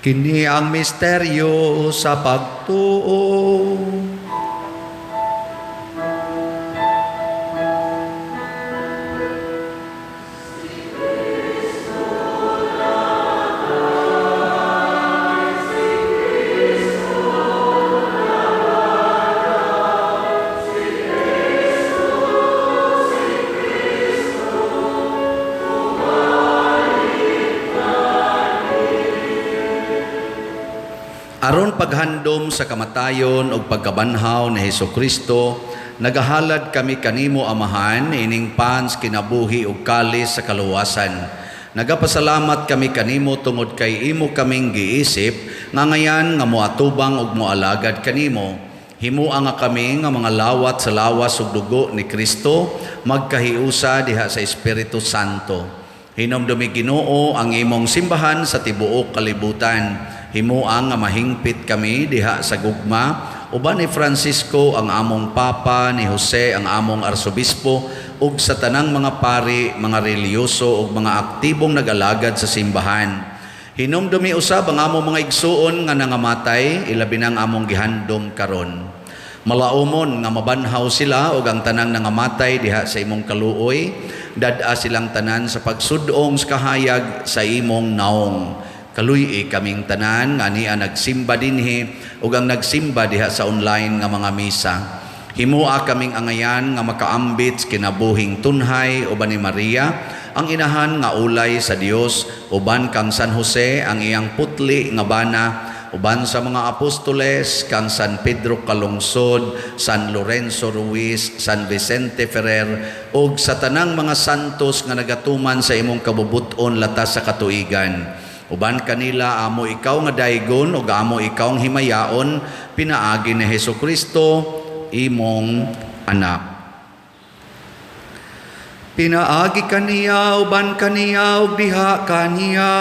Kini ang misteryo sa pagtuo. Aron paghandom sa kamatayon ug pagkabanhaw ni Hesukristo, nagahalad kami kanimo, Amahan, ining pans kinabuhi ug kalis sa kaluwasan. Nagapasalamat kami kanimo tungod kay imo kaming giisip nga ngayan nga moatubang ug moalagad kanimo. Himua nga kami nga mga lawat sa lawas ug dugo ni Kristo magkahiusa diha sa Espiritu Santo. Hinumdumi, Ginoo, ang imong simbahan sa tibuok kalibutan. Himua nga mahingpit kami diha sa gugma uban ni Francisco ang among Papa, ni Jose ang among Arsobispo, ug sa tanang mga pari, mga relihiyoso ug mga aktibong nag-alagad sa simbahan. Hinumdumi usab ang among mga igsuon nga nangamatay, ilabi nang among gihandom karon. Malaumon nga mabanhaw sila ug ang tanang nangamatay diha sa imong kaluoy, dad-a silang tanan sa pagsudong sa kahayag sa imong naong. Kaluy-i kaming tanan nga ania nagsimba dinhi ug ang nagsimba diha sa online nga mga misa. Himua kaming angayan nga makaambit sa kinabuhing tunhay uban ni Maria, ang inahan nga ulay sa Dios, uban kang San Jose ang iyang putli nga bana, uban sa mga apostoles kang San Pedro Calungsod, San Lorenzo Ruiz, San Vicente Ferrer, ug sa tanang mga santos nga nagatuman sa imong kabubut-on latas sa katuigan. Uban kanila amo ikaw nga daygon ug amo ikaw ang himayaon pinaagi ni Hesukristo imong anak. Pinaagi kaniya, uban kaniya, ug diha kaniya,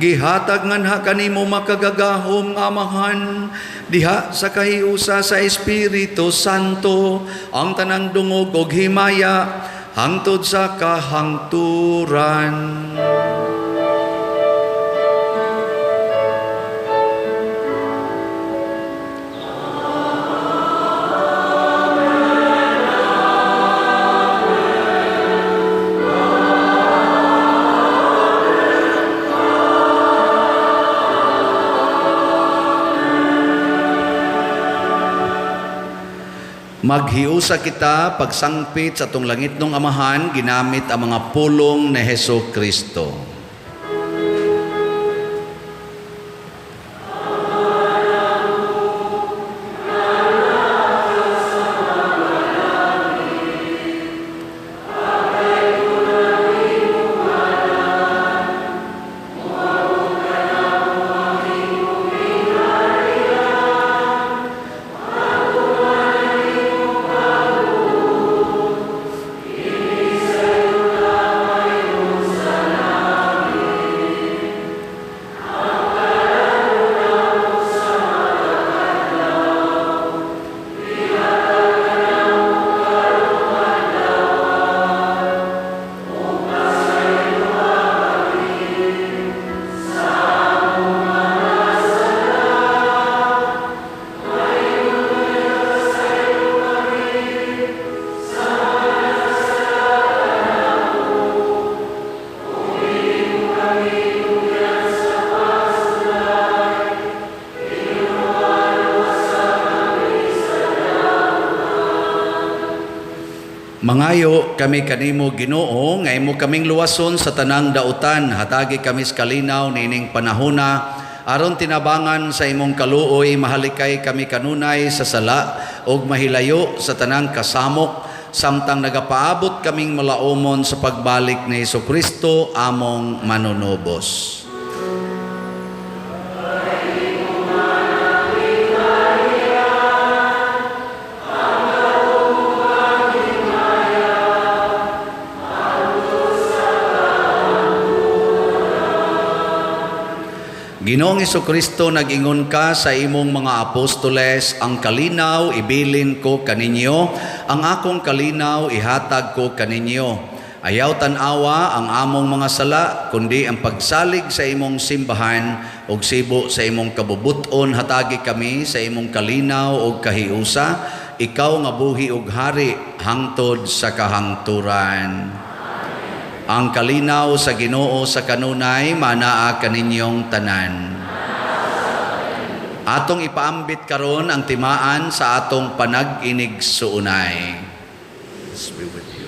gihatag nganha kanimo makagagahom nga Amahan, diha sa kahiusa sa Espiritu Santo, ang tanang dungog ug himaya hangtod sa kahangturan. Maghiusa kita pagsangpit sa atong langitnong Amahan ginamit ang mga pulong ni Heso Kristo. Mangayo kami kanimo, Ginoo, nga imo kaming luwason sa tanang dautan. Hatagi kami sa kalinaw niining panahona Aron tinabangan sa imong kaluoy, mahalikay kami kanunay sa sala ug mahilayo sa tanang kasamok, samtang nagapaabot kaming malaumon sa pagbalik ni Hesukristo among manunubos. Ginoong Hesukristo, nag-ingon ka sa imong mga apostoles, ang kalinaw ibilin ko kaninyo, ang akong kalinaw ihatag ko kaninyo. Ayaw tan-awa ang among mga sala, kundi ang pagsalig sa imong simbahan ug sibo sa imong kabubut-on, hatagi kami sa imong kalinaw ug kahiusa, ikaw nga buhi ug hari hangtod sa kahangturan. Ang kalinaw sa Ginoo sa kanunay manaa kaninyong tanan. Atong ipaambit karon ang timaan sa atong panag-inig-suunay. Peace be with you.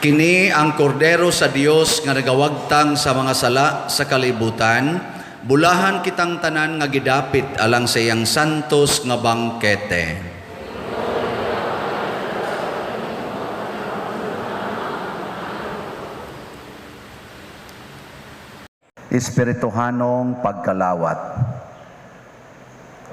Kini ang kordero sa Dios nga nagawagtang sa mga sala sa kalibutan, bulahan kitang tanan nga gidapit alang sa iyang santos nga bangkete. Espirituhanong pagkalawat.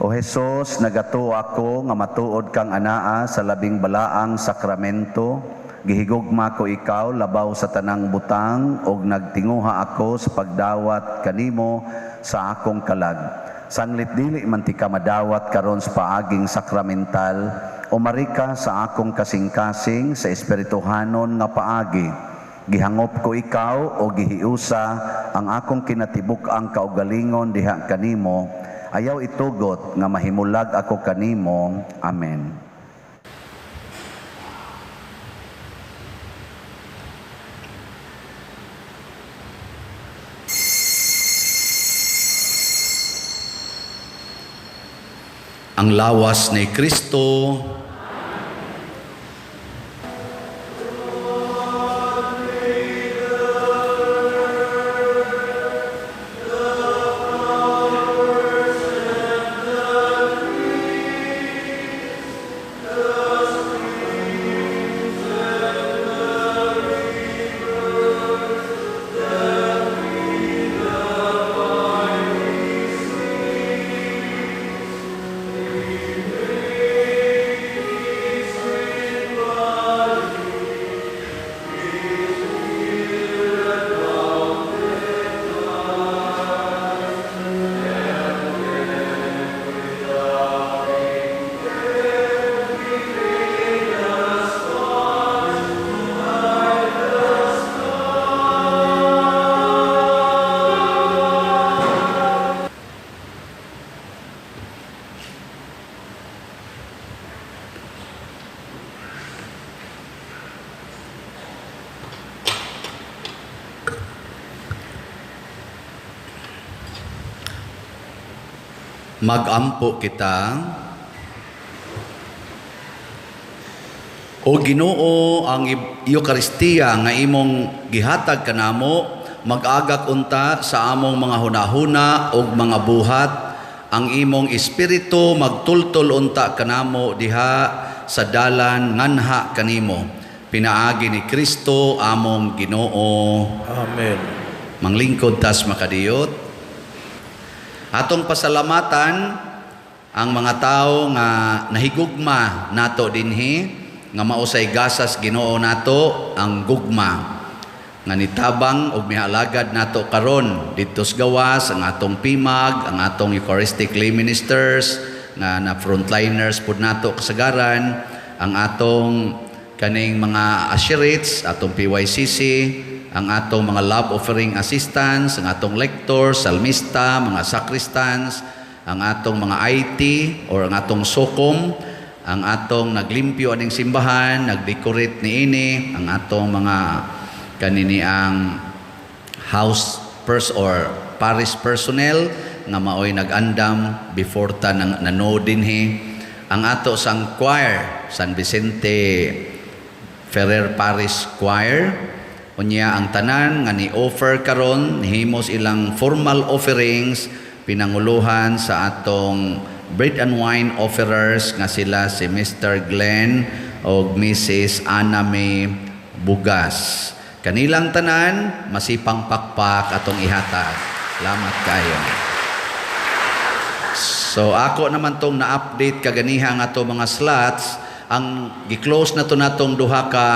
O Hesus, nagatuo ako nga matuod kang anaa sa labing balaang sakramento. Gihigugma ko ikaw labaw sa tanang butang og nagtinguha ako sa pagdawat kanimo sa akong kalag. Sanglit dili man ti ka madawat karon sa paaging sakramental, umarika sa akong kasing-kasing sa espirituhanon nga paagi. Gihangop ko ikaw o gihiusa ang akong kinatibuk-ang kaugalingon diha kanimo. Ayaw itugot nga mahimulag ako kanimo. Amen. Ang lawas ni Kristo. Magampo kita. O Ginoo, ang Eukaristiya nga imong gihatag kanamo, Mag-agak unta sa among mga hunahuna ug mga buhat. Ang imong espiritu magtultol unta kanamo diha sa dalan nganha kanimo. Pinaagi ni Kristo among Ginoo. Amen. Manglingkod tas makadiyot. Atong pasalamatan ang mga tao nga nahigugma nato dinhi, nga mausay gasas Ginoo nato ang gugma nga nitabang og mihalagad nato karon didto sa gawas, ang atong PIMAG, ang atong Eucharistic lay ministers nga na frontliners pud nato kasagaran, ang atong kaning mga usherates, atong PYCC, ang atong mga love offering assistants, ang atong lectors, salmista, mga sacristans, ang atong mga IT or ang atong SOCOM, ang atong naglimpyo aning simbahan, nagdecorate niini, ang atong mga kanini ang house pers or parish personnel nga maoy nag-andam before ta nang nanood dinhi, ang ato sang choir, San Vicente Ferrer Parish Choir. Unya ang tanan nga ni-offer karon, nihimos ilang formal offerings, pinanguluhan sa atong bread and wine offerers nga sila si Mr. Glenn o Mrs. Anna May Bugas. Kanilang tanan, masipang pakpak atong ihatag. Salamat kayo. So ako naman tong na-update kaganiha nga ato mga slots, ang gi-close na to natong duha ka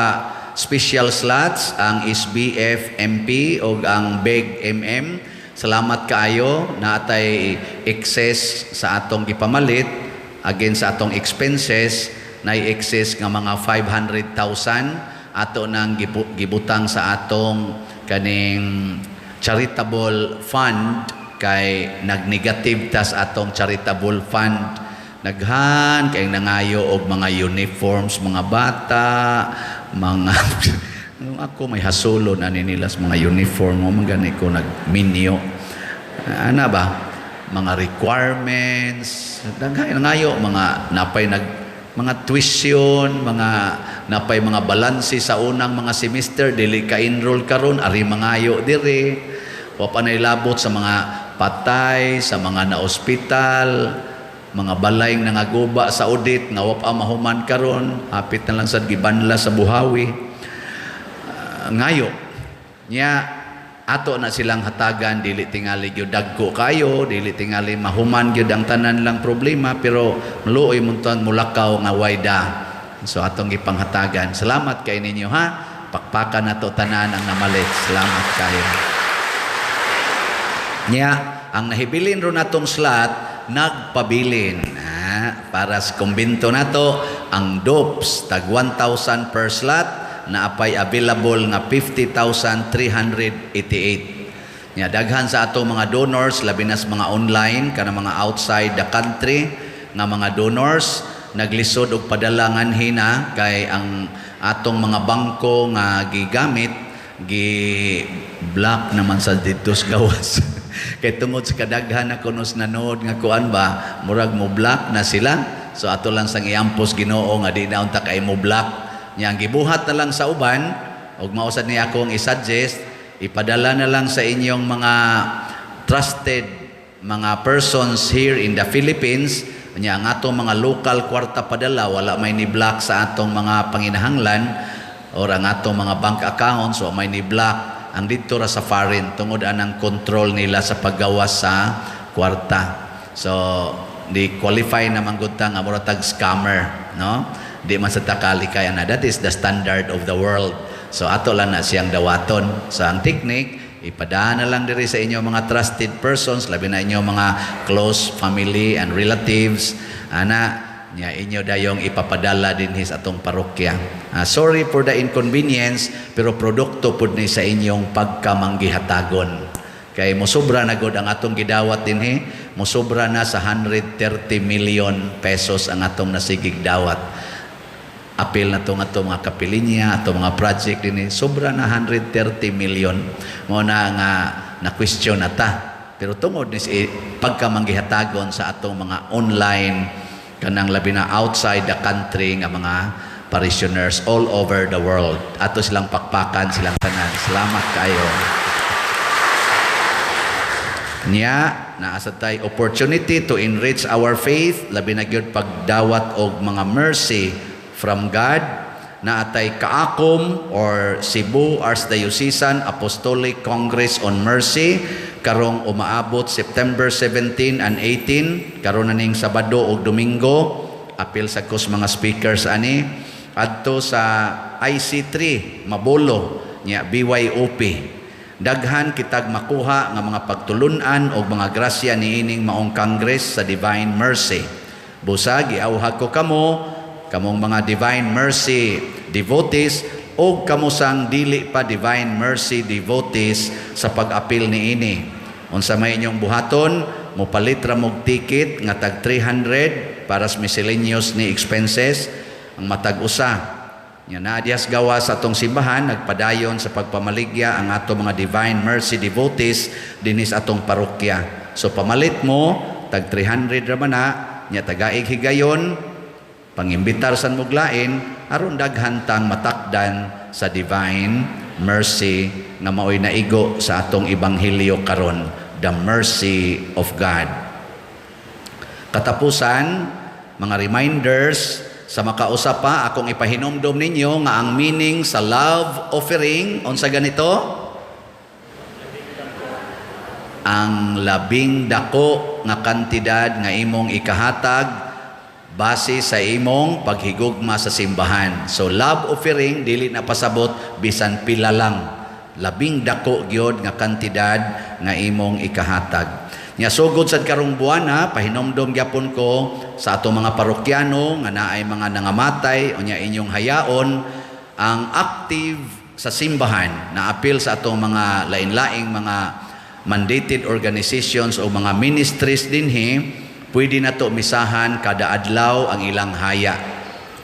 special slots, ang SBF MP o ang BEG MM. Salamat kaayo, naatay excess sa atong gipamalit against sa atong expenses, na excess nga mga 500,000 ato nang gibutang sa atong kaning charitable fund kay nagnegative tas atong charitable fund. Naghan kay nangayo og mga uniforms mga bata, mga ako may hasulon ani nila sa mga uniform mo man gani ko nagminyo ana ba, mga requirements, daghan nangayo, mga napay nag mga tuition, mga napay mga balanse sa unang mga semester, dili ka enroll karon, ari mangayo dire. Wa pa nay labot sa mga patay, sa mga na-ospital, mga balay nangaguba sa audit nga wa pa mahuman karon, hapit na lang sad gibanla sa buhawi. Ngayo nya ato na silang hatagan, dili tingali gyud dagko kayo, dili tingali mahuman gyud ang tanan lang problema, pero maluoy mo tan mulakaw nga wayda. So atong gipanghatagan. Salamat kay ninyo ha. Pakpakan nato tanan ang namalit. Salamat kayo. Nya ang nahibilin ro natong slot nagpabilin ha, para sa kumbento nato ang DOPS tag 1,000 per slot na apay available nga 50,388. Nya daghan sa ato mga donors, labi na sa mga online kana mga outside the country nga mga donors, naglisod og padala nganhi na kay ang atong mga bangko nga gigamit gi block naman sa didto sa gawas. Kay tungod sa kadaghan na kunos nanood nga kuan ba, murag mo block na sila. So ato lang sang iampos Ginoo nga di na unta kay mo block. Nya ang gibuhat na lang sa uban ug mao sad ni akong i-suggest, ipadala na lang sa inyong mga trusted mga persons here in the Philippines. Nya ang atong mga local kwarta padala, wala may ni block sa atong mga panginahanglan or ang atong mga bank accounts, wa may ni block ang didto ra sa foreign tungod anang control nila sa paggawas sa kwarta. So di qualify naman gud ta nga mura tag scammer, no? Di man sa takalikay ana. That is the standard of the world. So ato lang na siyang dawaton. So ang technique, ipadaan na lang diri sa inyo mga trusted persons, labi na inyo mga close family and relatives ana nya inyo dayong ipapadala dinhi sa atong parokya. Sorry for the inconvenience, pero produkto pud ni sa inyong pagkamanggihatagon. Kay mosobra na gud ang atong gidawat dinhi, mosobra na sa 130 million pesos ang atong nasigig dawat. Apil na to nga atong mga kapilinya, atong mga project dinhi, sobra na 130 million. Mo na nga na question na ta. Pero tungod ni si pagkamanggihatagon sa atong mga online kanang labi na outside the country nga mga parishioners all over the world. Ato silang pakpakan, silang tanan. Salamat kayo. Nya, naa sad tay opportunity to enrich our faith, labi na gyud pagdawat og mga mercy from God. Naa tay CAACOM or Cebu Archdiocesan Apostolic Congress on Mercy karong umaabot September 17 and 18, karon na ning Sabado ug Domingo. Apil sa kos mga speakers ani adto sa IC3 Mabolo nya BYOP. Daghan kitag makuha nga mga pagtulunan og mga grasya niining maong Congress sa Divine Mercy. Busa giawhag ko kamo, kamong mga Divine Mercy devotees o kamo sang dili pa Divine Mercy devotees, sa pag-apil niini. Unsa may inyong buhaton, mopalit ra mog ticket nga tag 300 para sa miscellaneous ni expenses ang matag usa. Nya naa dihas gawas sa atong simbahan, nagpadayon sa pagpamaligya ang ato mga Divine Mercy devotees dinhi sa atong parokya. So pamalit mo, tag 300 ra man na, nya tagaig higayon, pangimbitar san mog lain aron daghan tang matakdan sa Divine Mercy nga maoy naigo sa atong ebanghelyo karon, the mercy of God. Katapusan, mga reminders sa makausa pa, akong ipahinumdom ninyo nga ang meaning sa love offering, unsa ganito? Ang labing dako nga kantidad nga imong ikahatag base sa imong paghigugma sa simbahan. So love offering dili na pasabot bisan pila lang. Labing dako gyud nga kantidad nga imong ikahatag. Nya sugod sad karong buwana, pahinomdom gyapon ko sa atong mga parokyano nga naay mga nangamatay, unya inyong hayaon ang active sa simbahan na apil sa atong mga lain-laing mga mandated organizations o mga ministries dinhi, pwede na to misahan kada adlaw ang ilang haya.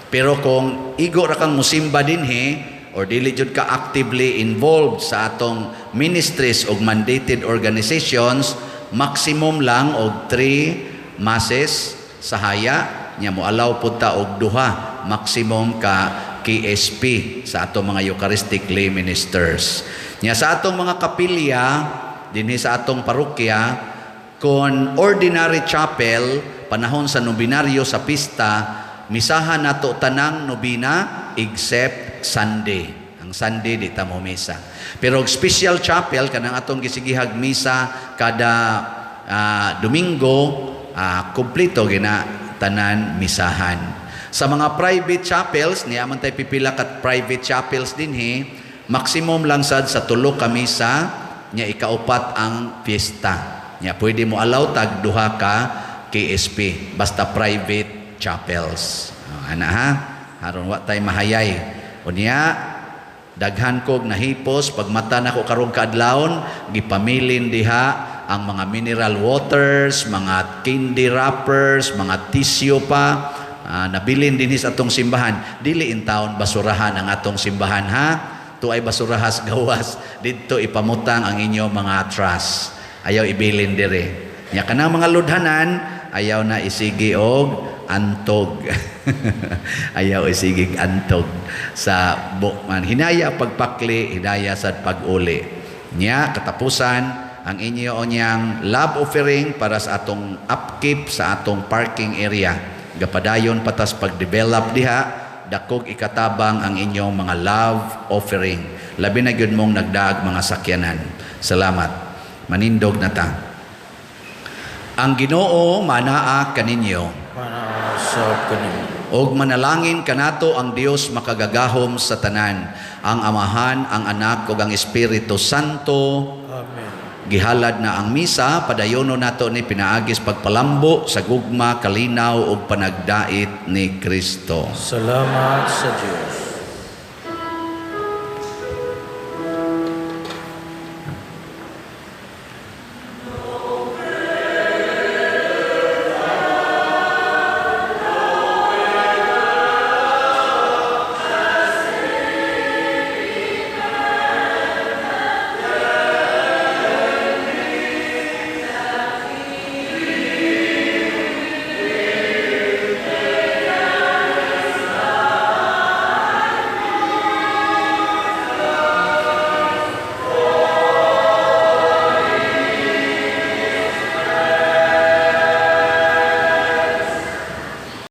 Pero kung igo ra kang musimba dinhi or dili jud ka actively involved sa atong ministries o mandated organizations, maximum lang og 3 masses sa haya, nya mo-allow pud ta og duha maximum ka KSP sa atong mga Eucharistic lay ministers. Nya sa atong mga kapilya dinhi sa atong parokya, kon ordinary chapel, panahon sa nobinaryo sa pista, misahan nato tanang nobina except Sunday. Ang Sunday di ta mo misa. Pero og special chapel, kanang atong gisigihag misa kada Domingo, kumpleto gina tanan misahan. Sa mga private chapels, niya man tay pipila ka private chapels dinhi, maximum lang sad sa tulo ka misa, nya ikaupat ang fiesta. Nya pwede mo allow tag duha ka KSP basta private chapels. Oh, ana ha, aron wa tay mahayay. Unya daghan kog nahipos pagmata nako karong kaadlawon, gipamilin diha ang mga mineral waters, mga candy wrappers, mga tissue pa, nabilin dinhi sa atong simbahan. Dili in taon basurahan ang atong simbahan ha. Tuay basurahas gawas didto ipamutang ang inyong mga trash. Ayaw ibilin dire. Nya kanang mga ludhanan, ayaw na isigi og antog. Ayaw isigig antog sa bukman. Hinaya pagpakli, hinaya sa pag-uli. Nya katapusan, ang inyo niyang love offering para sa atong upkeep sa atong parking area. Gapadayon patas pag-develop diha, dakog ikatabang ang inyong mga love offering. Labi na gyud mong nagdaag mga sakyanan. Salamat. Manindog na ta. Ang Ginoo manaa kaninyo. Manaa sab kanimo. Og manalangin kanato ang Dios makagagahom sa tanan, ang Amahan, ang Anak ug ang Espiritu Santo. Amen. Gihalad na ang misa, padayono nato ni pinaagis pagpalambo sa gugma, kalinaw ug panagdait ni Kristo. Salamat sa Dios.